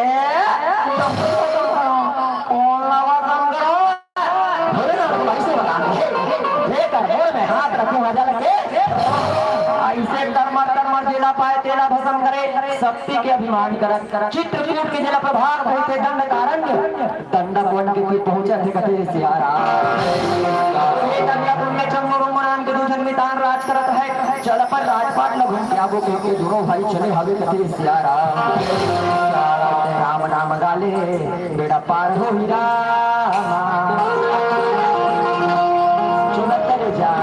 कोन ला पसंद करो? भोलेनाथ को ऐसे बता दे, लेकर मुड़ में हाथ रखूं हर जल के। ऐसे तरमर तरमर जेला पाए तेला भस्म करे, शक्ति के अभिमान करत करत चित्रकूट के जेला प्रभार भई थे दंडकारण्य। दंडक वन के तीर पहुंचत हे कथे सियाराम। ए दंडक वन में चंगोरो मनान के दू झन मितान राज करत हे। चल अपन राजपाट ल घूम के आबो कहिके दूनों भाई चले हवे कथे सियाराम। राम नाम गाले बेड़ा पार होही राम। चुनत ले जा।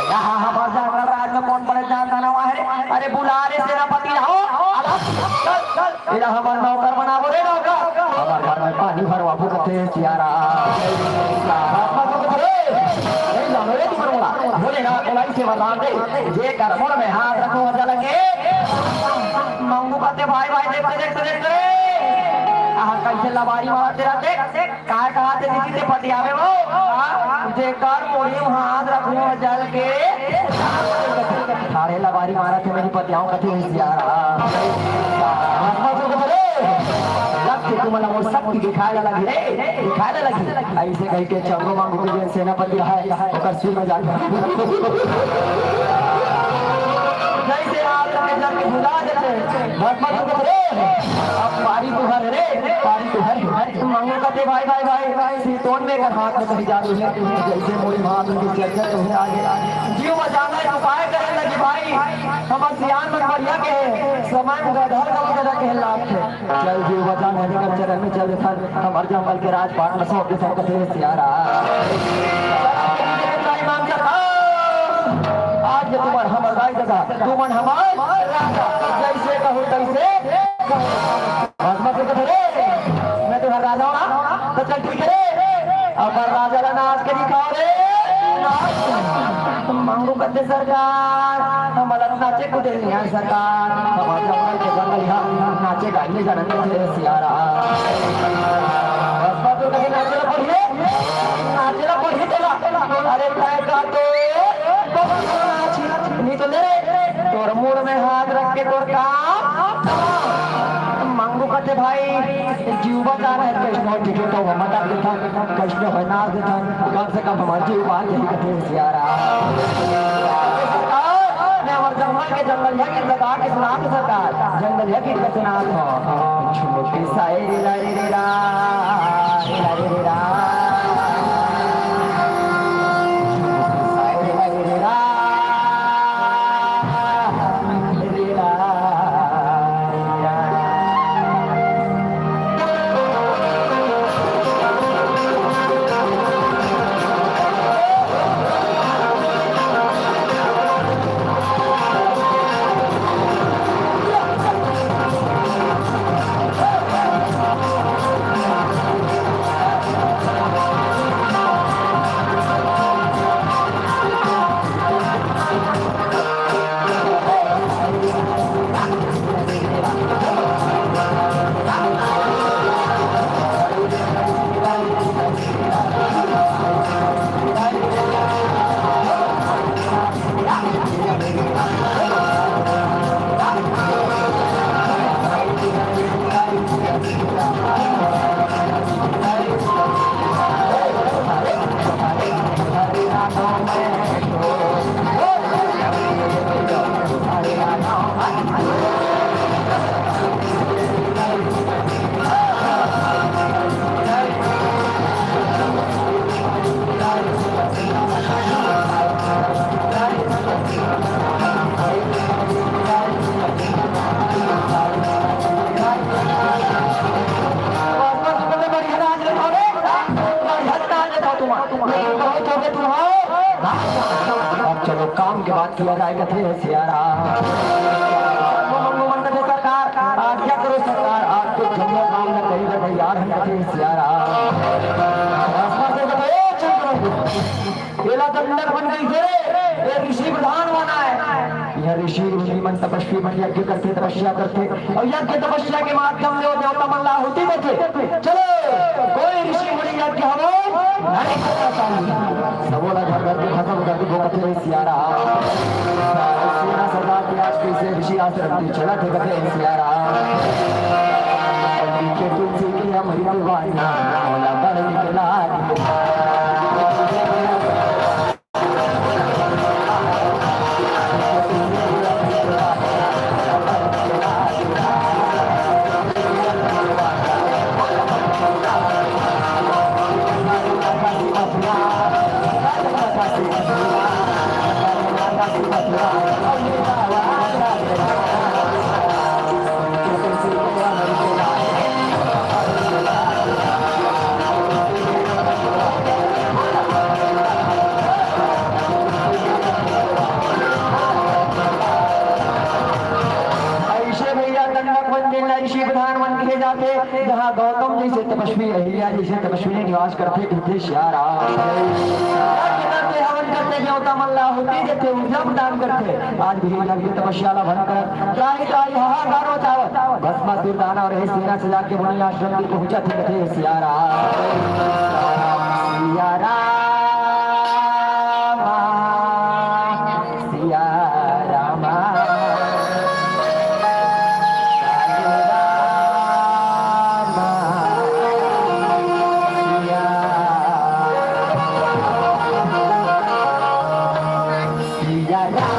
यहाँ हमार जंगल राज में कौन बड़े जानता ना वहाँ रे? अरे बुला रे सेनापति राव, चल, चल। एला हमर नौकर बनाबो रे नौकर। हमर घर में पानी भरवाबो कथे सियाराम। ए, जानो रे तुमन मोला। भोलेनाथ बोलाई से वरदान दे। जे कर मुड़ में हाथ रखहूं हर जल के। मंगू कथे भाई भाई देखते देखते देखते रे। आहा कैसे लबारी मारत हे देख। काय कहाथे दीदी ते पतियावे वो? हाँ? जेकर मुड़ी में हाथ रखहूं हर जल के। ठाड़े लबारी मारत हे, मैं पतियाऊं कथे सियाराम। लग के तुमन ला मोर शक्ति दिखाए ला लगही रे, दिखाए ला लगही। ऐसे कहिके चंगो मांगू के जेन सेनापति रहय, ओकर सिर में जाके जइसे आग के जल के बुझा देथे, भस्म तो रे, अब पारी तुहर रे, पारी तुहर। मंगू कथे भाई, भाई, भाई, भाई, सीतोन में कर हाथ में कहीं जादू है, जइसे मोरी माँ तुझे चर्चा तुम्हें आगे, आगे। जीव बचाना है, उपाय करे लगी भाई, हम सियान मन बढ़िया के, समय में गधर का उधर के लाभ थे। चल जीव बचान है, कर चरण में चल देथन, हमर जंगल के राजपाट में सौंप देथन, कथे सियारा। आज ये तुम्हार हमर राज दादा, तुमन हमार राजा, जइसे कहूँ तइसे। मत, मत कहो रे, मैं तुम्हार राजा हूँ ना, तो चल ठीक है रे। अपन राजा ला नाच के दिखाओ रे, नाच। मंगू कथे सरकार, हमला नाचे कूदे नइ आय सरकार, हमर जंगल के जंगल यहाँ नाचे गाए जानत नइ हे सियारा। बस, बस, तो कहीं नाचे ला पड़ही, नाचे ला पड़ही तोला। अरे, काय का तो, नहीं तो ले रे, तोर मुड़ में हाथ रख के तोर काम। मंगू कथे भाई, जीव बचाना है, कइसनो टिकट तो मत देथन, कइसनो होय नाच देथन, कम से कम हमर जीव बाच जाही कथे सियारा। सरकार, मैं हमर जंगल के जंगलिया गीत गा के सुनात हँव सरकार, जंगलिया गीत के सुनात हँव। झुमकी सायरी लारी रे रा, लारी रे रा। झुमकी सायरी लारी रे रा, रे रा। अब चलो, काम के बात किया जाए, कथे सिया राम। मंगू मन कथे सरकार, आज्ञा करो सरकार, आज तो जम्मो काम न कही बर तैयार है, कथे सिया राम। एला दंडक बन गई थे, ये ऋषि प्रधान बना है। यह ऋषि मुनि मन तपस्वी मन यज्ञ करथे, तपस्या करथे, अउ यज्ञ तपस्या के माध्यम ले वो देवता मन ला आहुति देथे। चलो, कोई ऋषि मुनि यज्ञ हवन नहीं करना चाहिए। सबो ला घर घर के खत्म कर दो, कथे सिया राम। सेना सजा के आज कइसे ऋषि आश्रम के चलत हे, कथे सिया राम। पंडित के तुलसी के अमृत वाणी, मोला बड़ नीक लागे। अइसे भैया, दंडक बन जेला ऋषि प्रधान मन कहे जाथे, जहाँ गौतम जइसे तपस्वी, अहिल्या जइसे तपस्वी निवास करथे, कथे सिया राम। यज्ञ करथे, हवन करथे, देवता मन ला आहुति देथे, ऊर्जा प्रदान करथे। आज भी यज्ञ तपस्या ला भंग कर त्राहि त्राहि हाहाकार मचावत भस्मासुर दानव रहे सेना सजा के मुनि आश्रम में पहुंचत हे, कथे सिया राम। सिया राम, सिया राम, सिया राम, सिया राम।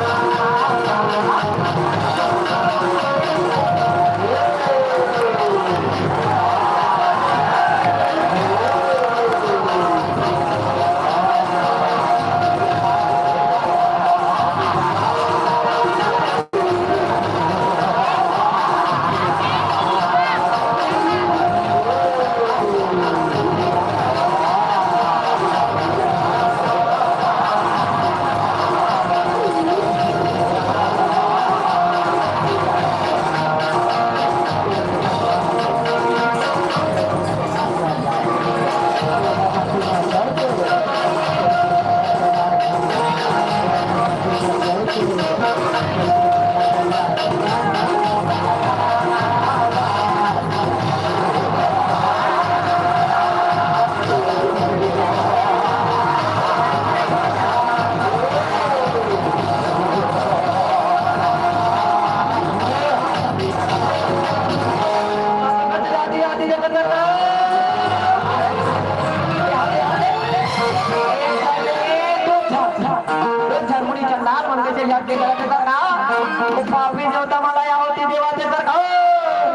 पापी देवता मन ला आहुति देवत हे सरकार।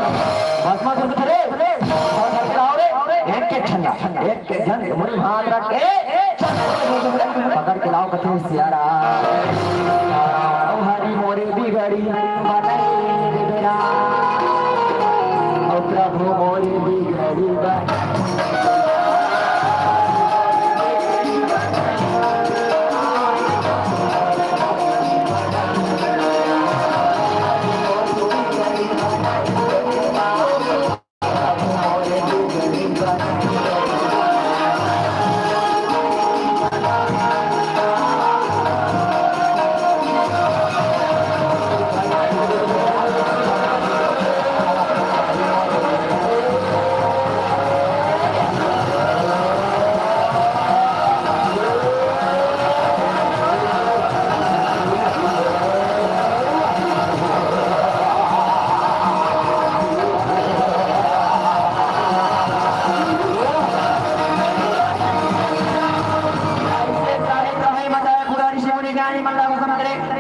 भस्मासुर के धरे, अउ धर के लाव रे, एक एक झन ला, एक एक झन के मुड़ी म हाथ रख के, पकड़ के लाव कथे सियारा। अउ हरि मोरे बिगड़ी बनाई दे बेरा, अउ प्रभु मोरे बिगड़ी बनाई।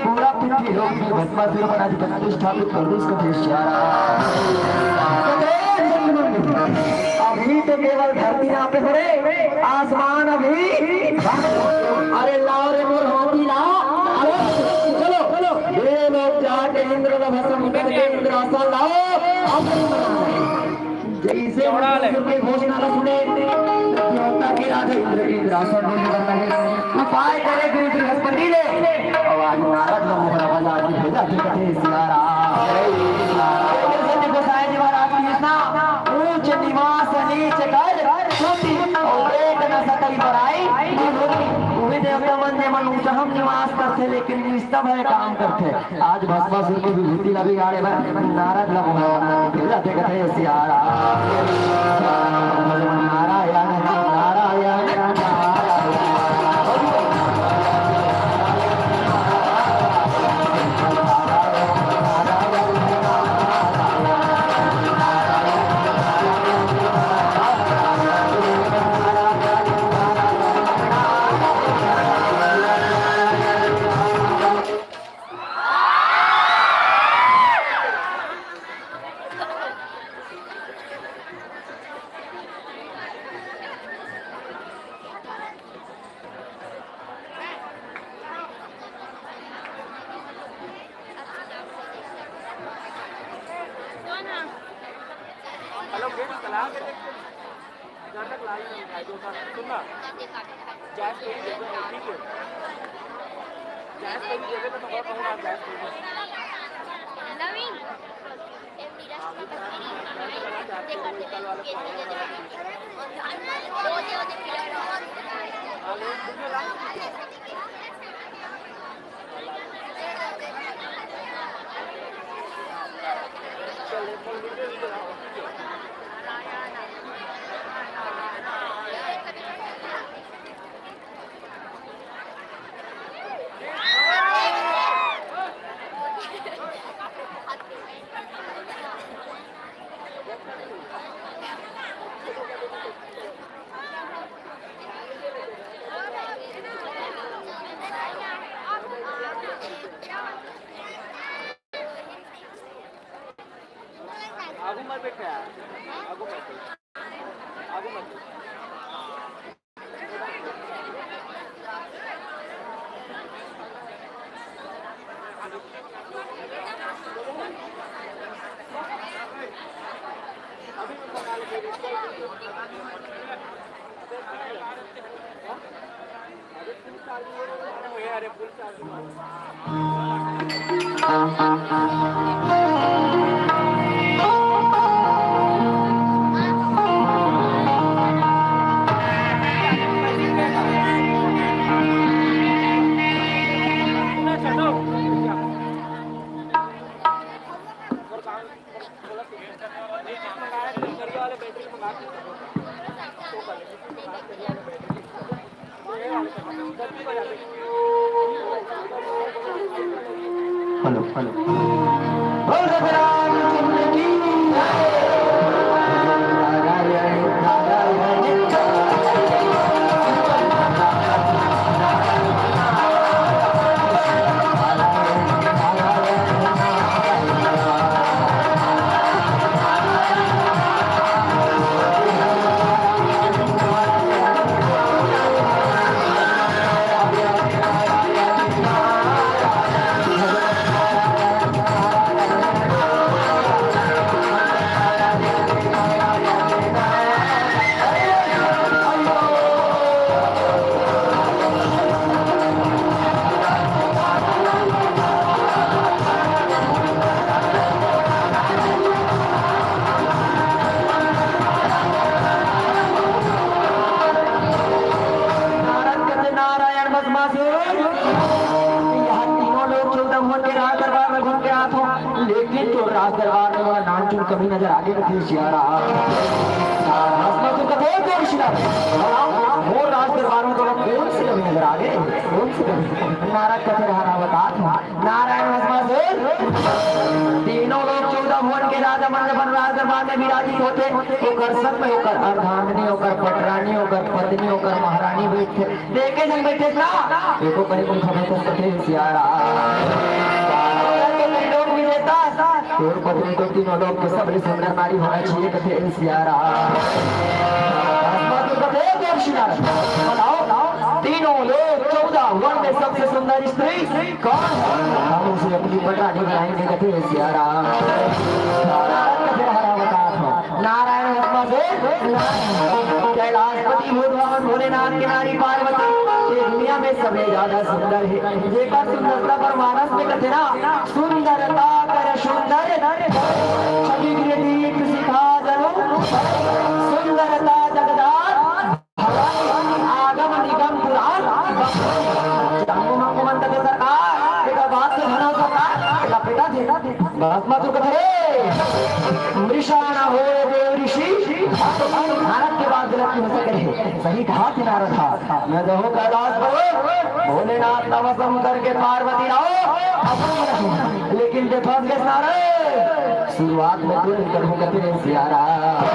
पूरा पृथ्वी लोक में भस्मासुर मन अधिपति स्थापित कर दो, इसका देश चारा। अभी तो केवल धरती यहाँ पे पड़े, आसमान अभी। अरे लाओ रे मोर हाथी ला। अरे चलो, चलो। ये लोग जाके इंद्र का भस्म करके इंद्रासन लाओ। अब जैसे उनके घोषणा का सुने, देवता के राजा इंद्र, इंद्रासन डोलने लगता है। उपाय करे गुरु बृहस्पति ने। और आज नारद लोग बड़ा मजा आती है, जाते कथे सियारा। जैसे देखो साईं जी महाराज की इतना ऊंच निवास नीच कर, श्रुति और वेद न सकई बड़ाई। वो भी देवता मन जे मन ऊंचा हम निवास करते, लेकिन निष्ठा भय काम करते। आज भस्मासुर के विभूति ला बिगाड़े बर नारद ला बुलावना हे। फिर जाते कथे सियारा। नारायण, नारायण, नारायण। हेलो, बेबी, चला के देख। इधर तक लाइव नहीं उठाई, दो साल सुनना। जैस पे ही देख रहे हो, ठीक है? जैस पे ही देख रहे हो, तो मैं कहूँगा, जैस पे ही। नवीन। आगू मत बैठा यार, आगू मत बैठ, आगू मत बैठ। Hello, hello. बोल सतराम चंद्र की जय। नारायण, नारायण। कमी नजर आगे, कथे सियाराम। भस्मासुर कथे, "हे ऋषिनाथ, बताओ, मोर राज दरबार में तोला कौन सी कमी नजर आगे? कौन सी कमी?" नारद कथे, "रहा, रहा, बतात हँव।" नारायण भस्मासुर तीनों लोक चौदह भुवन के राजा मन अपन राज दरबार में विराजित होथे। ओकर संग में ओकर अर्धांगिनी, ओकर पटरानी, ओकर पत्नी, ओकर महारानी बइठथे। देखे झन बइठे ना, एको कनी कुन खबर तो कथे सियाराम। तो त्रिलोक विजेता, तोर पत्नी तो तीनों लोक के सबले सुंदर नारी होना चाहिए, कथे सियाराम। भस्मासुर कथे, "हे सियाराम, बताओ, तीनों लोक चौदह भुवन में सबसे सुंदर स्त्री कौन है? हम उसे अपनी पटरानी बनाएंगे," कथे सियाराम। कथे, "रहा, रहा, बतात हँव।" नारायण भस्मासुर, कैलाशपति भगवान भोलेनाथ के नारी पार्वती, ये दुनिया में सबले ज्यादा सुंदर हे। जेकर सुंदरता पर मानस में कथे ना, "सुंदरता कर सुंदर, छवि गृह दीप सिखा जनु, सुंदरता जगदार, आगम निगम पुराण।" जम्मो मंगो मन कथे, "सरकार, एकर बात तो धनो सरकार, एकर बेटा दे।" भस्मासुर कथे, "रे, मृषा न होय देव ऋषि।" भारत के बात गलत नहीं हो सके रे। सही कहा थे नारद हा। मैं कहूँ कैलाश पर्वत, भोलेनाथ तपस्या करके पार्वती लाओ, लेकिन जे फंस गए नारद। शुरुआत में तो नहीं करूँ कथे सियाराम।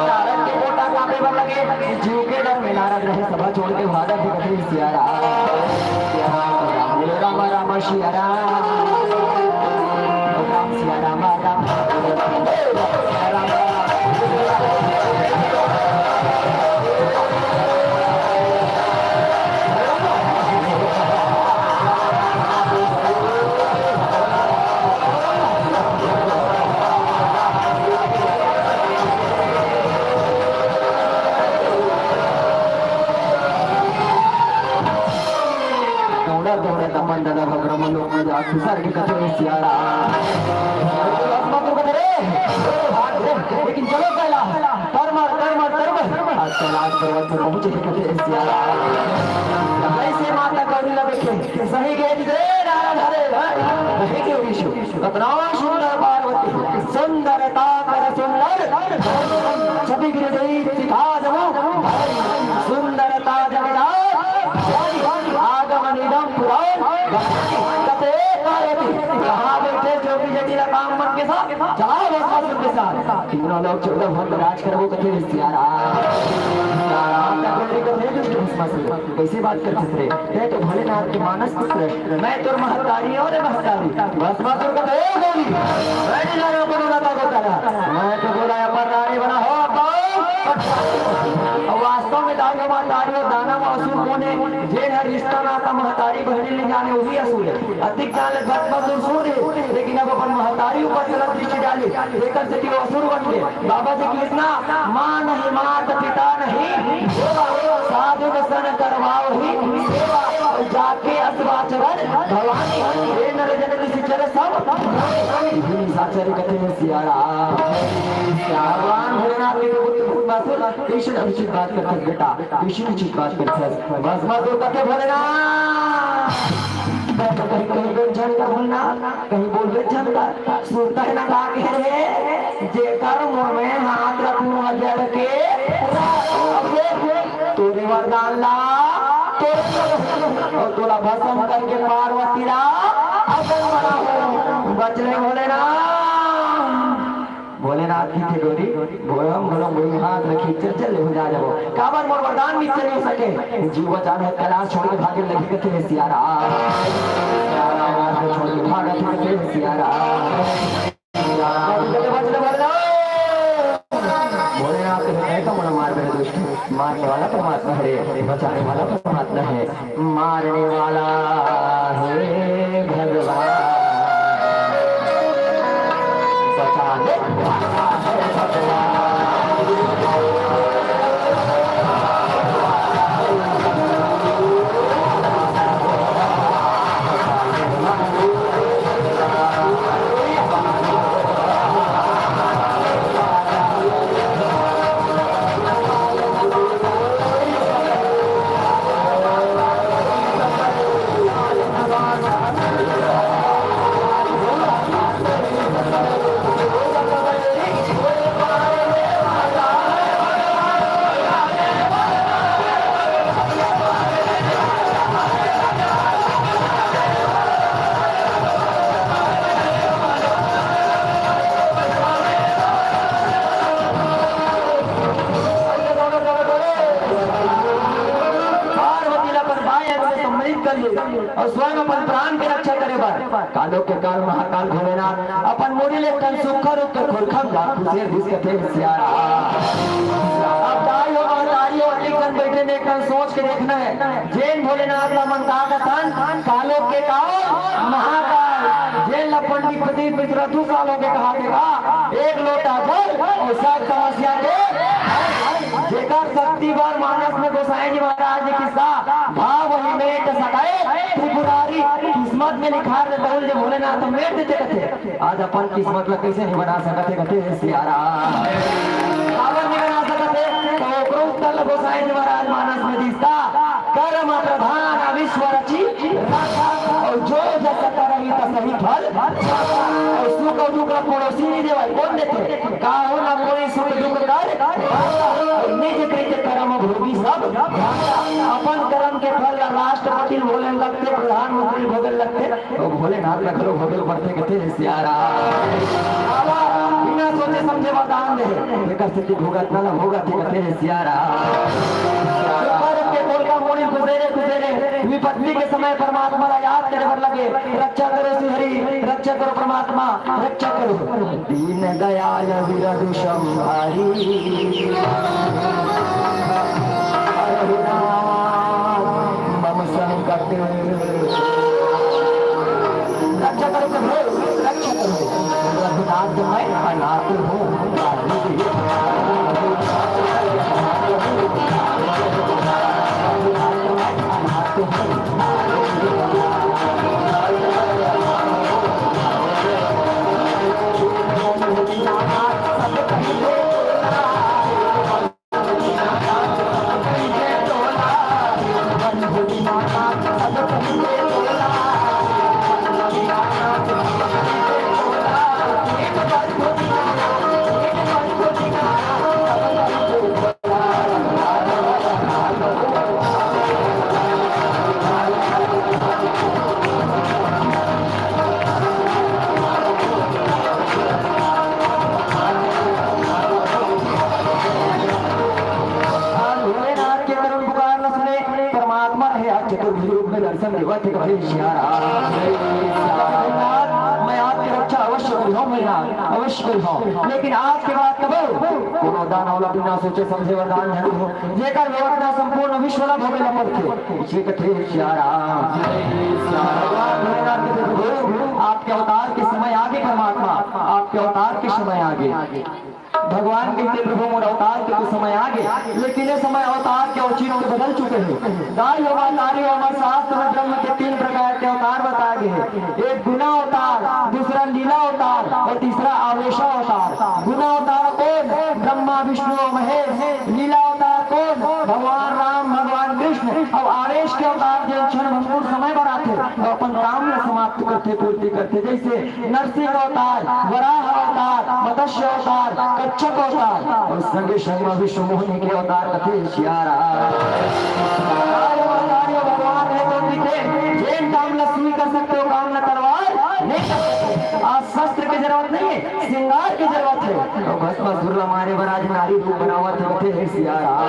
नारद के गोटा कांपे बर लगे, जीव के डर में नारद रहे, सभा छोड़ के भागत हे कथे सियाराम। राम राम सियाराम। राम सियाराम राम। दौड़त दौड़त अपन दादा भगवान लोग में जाके सर के कथे सियाराम। भस्मासुर कथे, "रे, भाग रे, लेकिन चलो कैलाश, तर मार, तर मार, तर मार।" आज कैलाश पर्वत पर पहुंचे कथे सियाराम। जैसे माता गौरी ला देखे, सही कहे थे, "नारद हरे, हरे, हरे, क्यों विष्णु?" कतना सुंदर पार्वती, सुंदरता कर सुंदर, छवि गृह दीप सिखा जनु, सुंदरता जगदार, आगमन इदम पुराण, कथे पार्वती, कहाँ बइठे जोगी जटिल काम मन के साथ, चलाओ भस्मासुर के साथ। तीनों लोक चौदह भुवन राज करबो कथे सियाराम। नारद कथे, "रे दुष्ट भस्मासुर, कइसे बात करथस रे? तैं तो भोलेनाथ के मानस पुत्र, मैं तोर महतारी हँव रे महतारी।" भस्मासुर कथे, "हे गौरी, मैं नहीं जाने कोनो लता को कला। मैं तो बोला या पर रानी बना हो, अब वास्तव में दाई हो महतारी हो, दानव असुर कोन हे, जे हर रिश्ता नाता महतारी बहनी ले जाने, वही असुर हे। अधिक जान ले भस्मासुर सूर हे, लेकिन अब अपन महतारी ऊपर गलत दृष्टि डाले, एकर सेती वो असुर बन गे।" बाबा जी कृष्णा, माँ नहीं मात पिता नहीं सेवा, साधु दर्शन करवाओ ही सेवा, जाके असवाचरण भवानी, हे नर जन निशिचर सब, साचर कथे सियाराम। भगवान भोलेनाथ के पुत्र भस्मासुर, कृष्ण अभिषेक बात करते बेटा। कइसे उचित बात करथस। भस्मासुर कथे भोलेनाथ, मैं तो कहीं, कहीं बोल झन का भोलेनाथ, कहीं बोलबे झन का। सुनता है ना का कहे रे, जेकर मुँह में हाथ रखूँ हजर के, अब देख तोरे वरदान ला, तोरे, अउ तोला भस्म करके पार्वती ला अपन बनाहूँ। बच ले भोलेनाथ। भोलेनाथ कथे, "गौरी, बोलम, बोलम, बोलम, हाथ रखी, चल, चल, ले हो जा जाबो। काबर मोर वरदान मिलथे नहीं सके। जीव बचान हे, कैलाश छोड़ के भागे लगी कथे सियाराम। कैलाश छोड़ के भागे कथे सियाराम।" भोलेनाथ कथे, "ऐसा मन मार मेरे दुष्ट, मारने वाला परमात्मा है रे, बचाने वाला परमात्मा है।" मारने वाला हे भगवान, बचाने वाला हे भगवान। अउ स्वयं अपन प्राण के रक्षा करे बर कालो के काल महाकाल भोलेनाथ अपन मुड़ी ले एक ठन सुक्खा रूख के खुरखम ला खुसेर दिस कथे सियारा। अब दाई हो महतारी हो, एक ठन बइठे में एक ठन सोच के देखना हे, जेन भोलेनाथ ला मन का कथन, कालो के काल महाकाल, जेन ला पंडित प्रदीप मिश्रा दू कालो के कहा देगा, एक लोटा जल अउ सब समस्या के जेकर शक्ति बर मानस में गोसाई जी महाराज जी किस्सा, भाव वही मेट सकाए त्रिपुरारी, किस्मत में लिखार दे तहुल जे भोलेनाथ मेट देथे कथे। आज अपन किस्मत ला कइसे नहीं बना सकत हे कथे हे सियारा। काबर नहीं बना सकत हे? तो ओकरो उत्तर ला गोसाई जी महाराज मानस में दिसता, कर्म प्रधान विश्व रची अउ जो जस करही तसही फल। अउ सुख अउ दुख ला पड़ोसी नहीं देवय, कोन देथे? काहू ना कोई सुख दुख कर, निज कृत कर्म भोगी सब। अपन कर्म के फल ला राष्ट्रपति ल भोगे लगथे, प्रधानमंत्री ल भोगे लगथे, तो भोलेनाथ ला घलो भोगे पड़थे कथे हे सियारा। बाबा बिना सोचे समझे वरदान दे, एकर सेती भोगत ना ला भोगत हे कथे हे सियारा। ऊपर के कोलका मोड़ी खुसेरे खुसेरे विपत्ति के समय परमात्मा ला याद करे बर लगे, रक्षा करो श्री हरि, रक्षा करो परमात्मा, रक्षा करो। दीन दयाल विरजु संहारी, हरहु नाथ मम संकट। रक्षा करो प्रभु, रक्षा करो। रघुनाथ मैं अनाथ हूँ। आज भोलेनाथ के करुण पुकार ल सुने, परमात्मा हे आज चतुर्भुज रूप में दर्शन देवत हे, कहे सियाराम। जगन्नाथ, मैं आपके रक्षा अवश्य करिहौं, मैं अवश्य करिहौं, लेकिन आज के बाद कबो कोनो दानव ला बिना सोचे समझे वरदान झन दूहूं, जेकर व्यवस्था संपूर्ण विश्व ला भोगे ला पड़थे। इसे कथे सियाराम। भगवान भोलेनाथ के प्रभु, आपके अवतार के समय आगे परमात्मा, आपके अवतार के समय आगे। भगवान कहिथे, "प्रभु, मोर अवतार के तो समय आगे, लेकिन ये समय अवतार के औचित्य बदल चुके हे।" दाई हो, महतारी हो, हमर शास्त्र में ब्रह्म के तीन प्रकार के अवतार बताए गए हैं। एक गुणा अवतार, दूसरा लीला अवतार और तीसरा आवेशा अवतार। गुणा अवतार कौन? ब्रह्मा, विष्णु और महेश। लीला अवतार कौन? भगवान राम, भगवान कृष्ण। और आवेश के अवतार जो क्षण भंगुर समय बर आथे, तो अपन काम ला समाप्त करथे, पूर्ति करथे। जैसे नरसिंह अवतार, वराह अवतार, मत्स्य अवतार, कच्छप अवतार और संगे संग में विश्व मोहिनी के अवतार कथे सियाराम। अवतार भगवान हे तो दिखे, जेन काम ला सुई कर सकथे, वो काम ला तलवार नहीं कर सकथे। आज शस्त्र के जरूरत नहीं है, श्रृंगार के जरूरत है। तो भस्मासुर ला मारे बर आज नारी रूप बनावत हे, कथे हे सियाराम।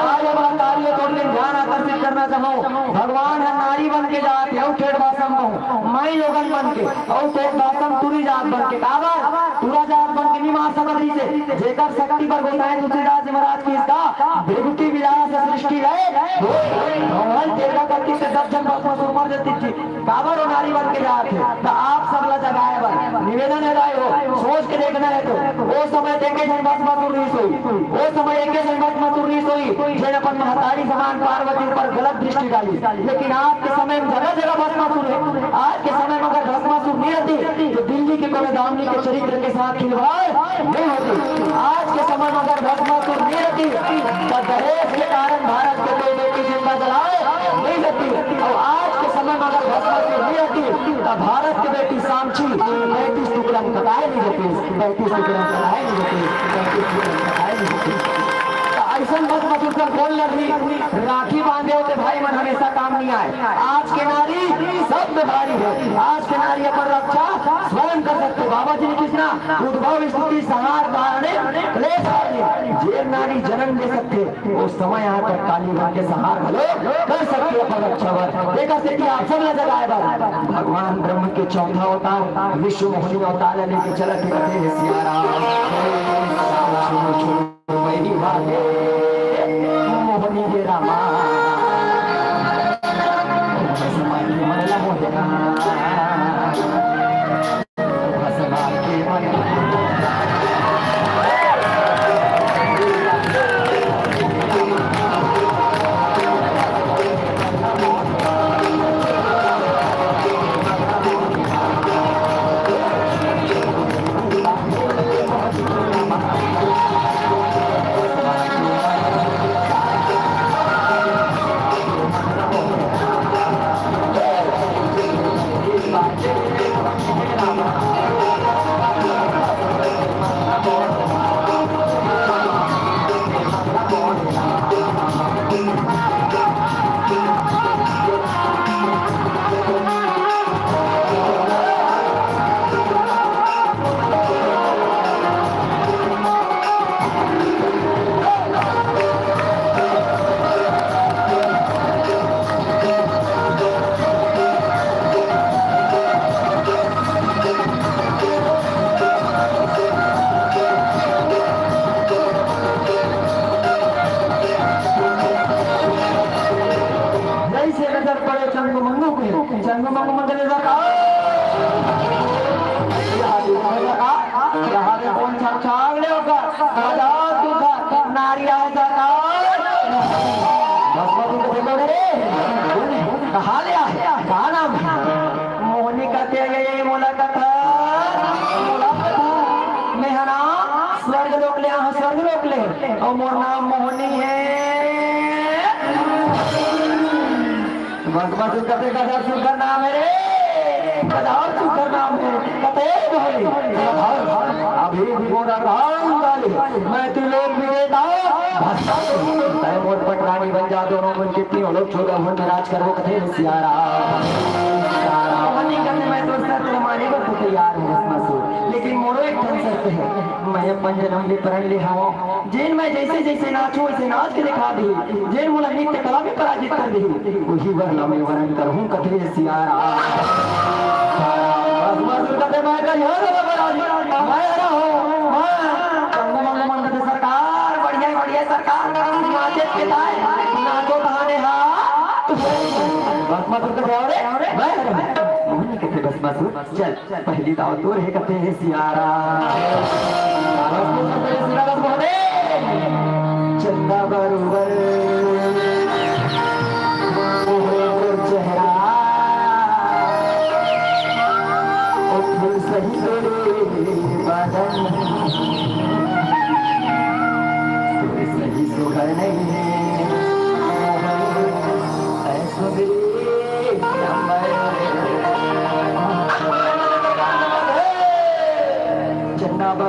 आज अवतार ये तोर के ध्यान आकर्षित करना चाहूँ, भगवान ह नारी बन के जात हे, अउ ठेठ भाषा में कहूँ, माई लोगन बन के, अउ ठेठ भाषा में टूरी जात बन के। काबर? टूरा जात बन के नहीं मार सकत रहिसे, जेकर शक्ति पर गोसाई तुलसीदास जी महाराज की इसका भृगुटी विलास सृष्टि लय होय। भगवान तेरह कत्ती से दस जन भस्मासुर मर जाती थी। काबर वो नारी बन के जात हे? त आप सब ला जगाए बर निवेदन हे दाई हो, सोच के देखना हे तो, वो समय देखे झन भस्मासुर नहीं सोई, वो समय एके झन भस्मासुर नहीं सोई, जेन अपन महतारी समान पार्वती ऊपर गलत दृष्टि डाली। लेकिन आज के समय में जगह जगह भस्मासुर हे। आज के समय में अगर भस्मासुर नहीं रहती, तो दिल्ली के कोनो दामिनी के चरित्र के साथ खिलवाड़ नहीं होती। आज के समय में अगर भस्मासुर नहीं रहती, तो दहेज के कारण भारत के कोई बेटी जिंदा जलाए नहीं रहती। और आज के समय में अगर भस्मासुर नहीं रहती, तो भारत के बेटी सांची पैंतीस टुकड़ा में कटाए नहीं रहती, पैंतीस टुकड़ा में कटाए नहीं रहती, पैंतीस टुकड़ा में कटाए नहीं रहती। तो ऐसा भस्मासुर कोन लड़ही? राखी बांधे होते भाई मन, हमेशा काम नहीं आए। आज के नारी सब में भारी है। आज के नारी अपन रक्षा स्वयं कर सकते। बाबा जी ने कृष्णा उद्भव स्थिति संहार धारणे क्लेश हारिणी। जे नारी जन्म दे सकते, वो समय यहाँ पर काली बन के संहार घलो कर सकते अपन रक्षा बर। देखा से कि आप सब न जगाए बर भगवान ब्रह्म के चौथा अवतार विश्व मोहिनी अवतार लेके चलत हे सिया राम। पहली बार मोहनी के रामा, भस्मा के मन ला मोहे राम, भस्मा के मन। जैसे नजर पड़े चंगू मंगू के, चंगू मंगू मंगल का। यहाँ देखो, यहाँ देखो, कौन छाप छाप ले होगा? राजा तू घर, नारी आए सरकार। बस, बस, उनको देखो रे। कहाँ ले आए? कहाँ नाम है? मोहनी कथे, ये, ये मोला कथा, मोला कथा। मैं हा ना स्वर्ग लोक ले, हाँ, स्वर्ग लोक ले। अउ मोर नाम मोहनी है। बस, बस, कथे कथा सुंदर नाम है रे। कथा सुंदर नाम है। कथे भोली। अभी भी मोर अर्धांग डाले। मैं त्रिलोक विजेता। बस, तय मोर पटरानी बन जा, दोनों मन के तीनों लोग छोटा भवन में राज करबो कथे सिया राम। सिया राम। मोहनी कथे मैं तो सर तेरे माने बर तो तैयार हूँ भस्मासुर, लेकिन मोरो एक ठन शर्त है। मैं अपन जन्म ले प्रण ले हवं, जेन मैं जैसे जैसे नाचूं वैसे नाच के दिखा दी, जेन मोला नृत्य कला में पराजित कर दी, वही वर ला मैं वरण करहूँ कथे सिया राम। भस्मासुर कथे मैं करिहौं रे पराजित, मैं हरहूँ, मैं। चंगू मंगू मन कथे सरकार, बढ़िया, बढ़िया सरकार, नाचे के ताय, नाचो कहाने हा। भस्मासुर कथे अरे, मैं हरहूँ। मोहनी कथे भस्मासुर, चल, पहली दाव तोर हे कथे हे सिया राम। चंदा बरोबर मोहन तोर चेहरा, ओ फूल सही तोरे बदन, तोरे सही सुघर नहीं है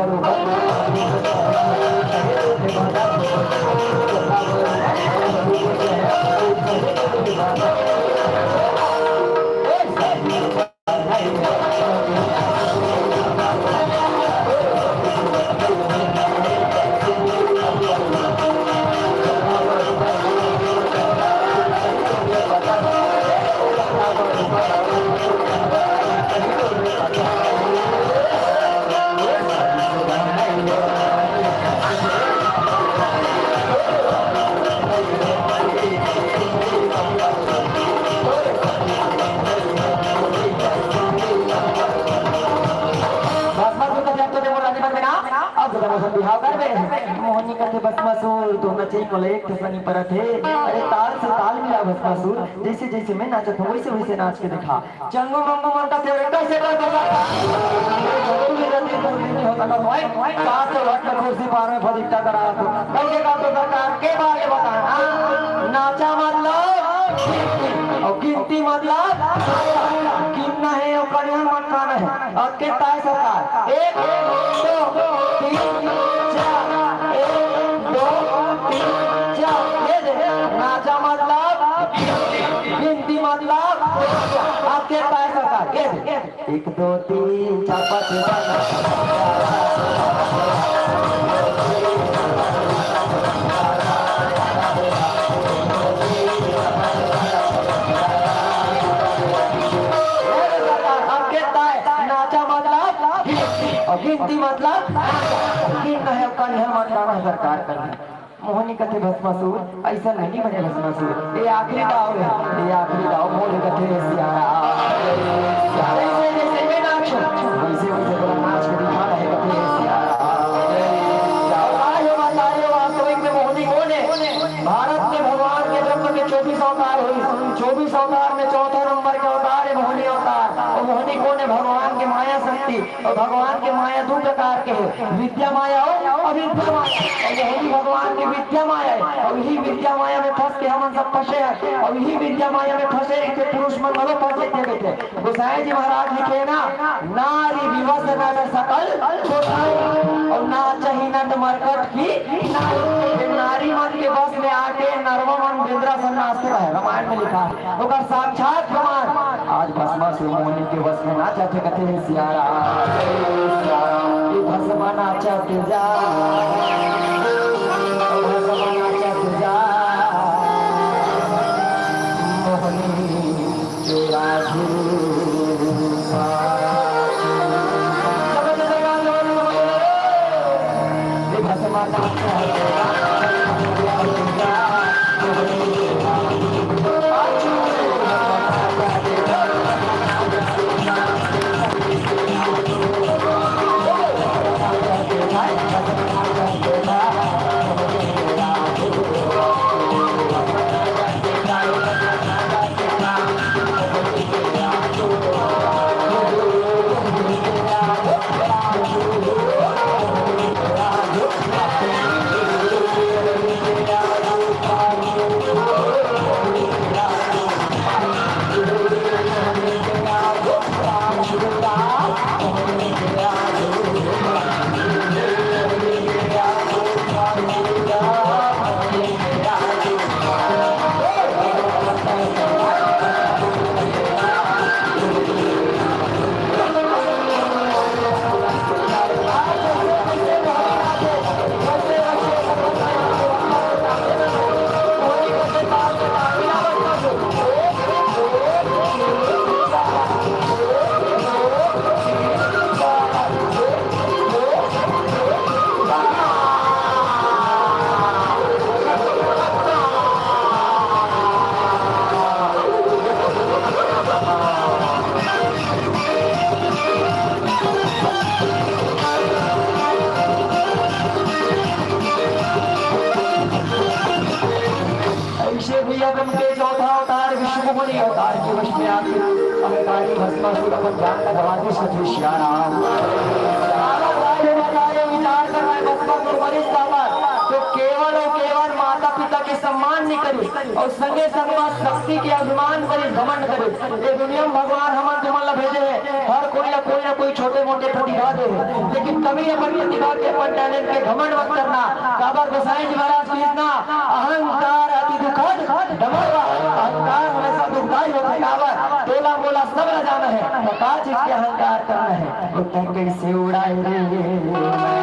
मोहन। भस्मासुर कथे, "अब तो मोर रानी बन गे ना, अब तो मोर बिहाव कर दे।" मोहनी कथे, "भस्मासुर, तो नचई मोला एक ठे सनी परत हे। अरे ताल से ताल मिला भस्मासुर, जैसे जैसे मैं नाचत हूँ वैसे वैसे नाच के दिखा।" चंगू मंगू मन कथे, "अरे कैसे कर दो सरकार? जब तू मेरा दिल बोल नहीं होता तो भाई, सात सौ वट में कुर्सी पार में फजीता करा तो। कैसे कर दो सरकार? के बारे बताना? नाचा मतलब और गिनती मतलब गिनना है और करिया मन खाना है।" और कितना है सरकार? एक, दो, तीन, चार। एक, दो, तीन, चार। एक, दो, तीन, चार, पाँच, छः, सात, आठ। अंकित ताय, नाचा मतलब गिनती, और गिनती मतलब नाचा। गिन नहीं, कन है, मत गाना, सरकार कर। मोहनी कथे भस्मासुर, अइसन नहीं बने भस्मासुर। ये आखिरी दाव है, ये आखिरी दाव। मोर कथे सियारा, सियारा। जैसे, जैसे मैं नाचूं, वैसे, वैसे पूरा नाच के दिखा रहे कथे सियारा। और आयो बतायो, वास्तविक में मोहनी कौन है? भारत में भगवान के ब्रह्म के चौबीस अवतार हुई। चौबीस अवतार में चौथा नंबर के अवतार है मोहनी अवतार। और मोहनी कौन है? भगवान के माया शक्ति। और भगवान के माया दू प्रकार के हे, विद्या माया अउ अविद्या माया। अउ यही भगवान के विद्या माया हे, अउ यही विद्या माया में फंस के हमन सब फंसे हन, अउ यही विद्या माया में फंसे रहिथे पुरुष मन घलो फंसे थे कहिथे। गोसाई जी महाराज लिखे ना, नारी विवश नर सकल दोषाई, अउ नाचही नट मरकट की नारी। ये नारी मन के बस में आके नरवा मन बेंदरा सन नाचथे, रामायण में लिखा है। ओकर साक्षात प्रमाण आज भस्मासुर मोहनी के वश में नाचत हे, कथे हे सियारा, सियारा, ए भस्मा नाचत जा, ए भस्मा नाचत जा, मोहनी के राजू। अइसे भैया, बन के चौथा अवतार विश्व मोहनी अवतार के वश में आके अहंकारी भस्मासुर अपन जान ला गवा दे, सती सियाराम। सारा राज बता रे, विचार कर रहा है, भस्मासुर मरिस काबर, तो केवल और केवल माता पिता के सम्मान नहीं करी और संगे संग माँ शक्ति के अभिमान करी, घमंड करी। ये दुनिया में भगवान हमन तुमन ला भेजे हे, हर कोई ला कोई ना कोई छोटे मोटे प्रतिभा दे हे, लेकिन कभी अपन प्रतिभा के, अपन टैलेंट के घमंड मत करना। काबर गोसाई जी महाराज कहिस ना, अहंकार अति दुखद डमरुआ, अहंकार हमेशा दुखदाई होथे। काबर तोला मोला सब ला जाना हे, तो का चीज के अहंकार करना हे, वो तैं कैसे उड़ाए रे।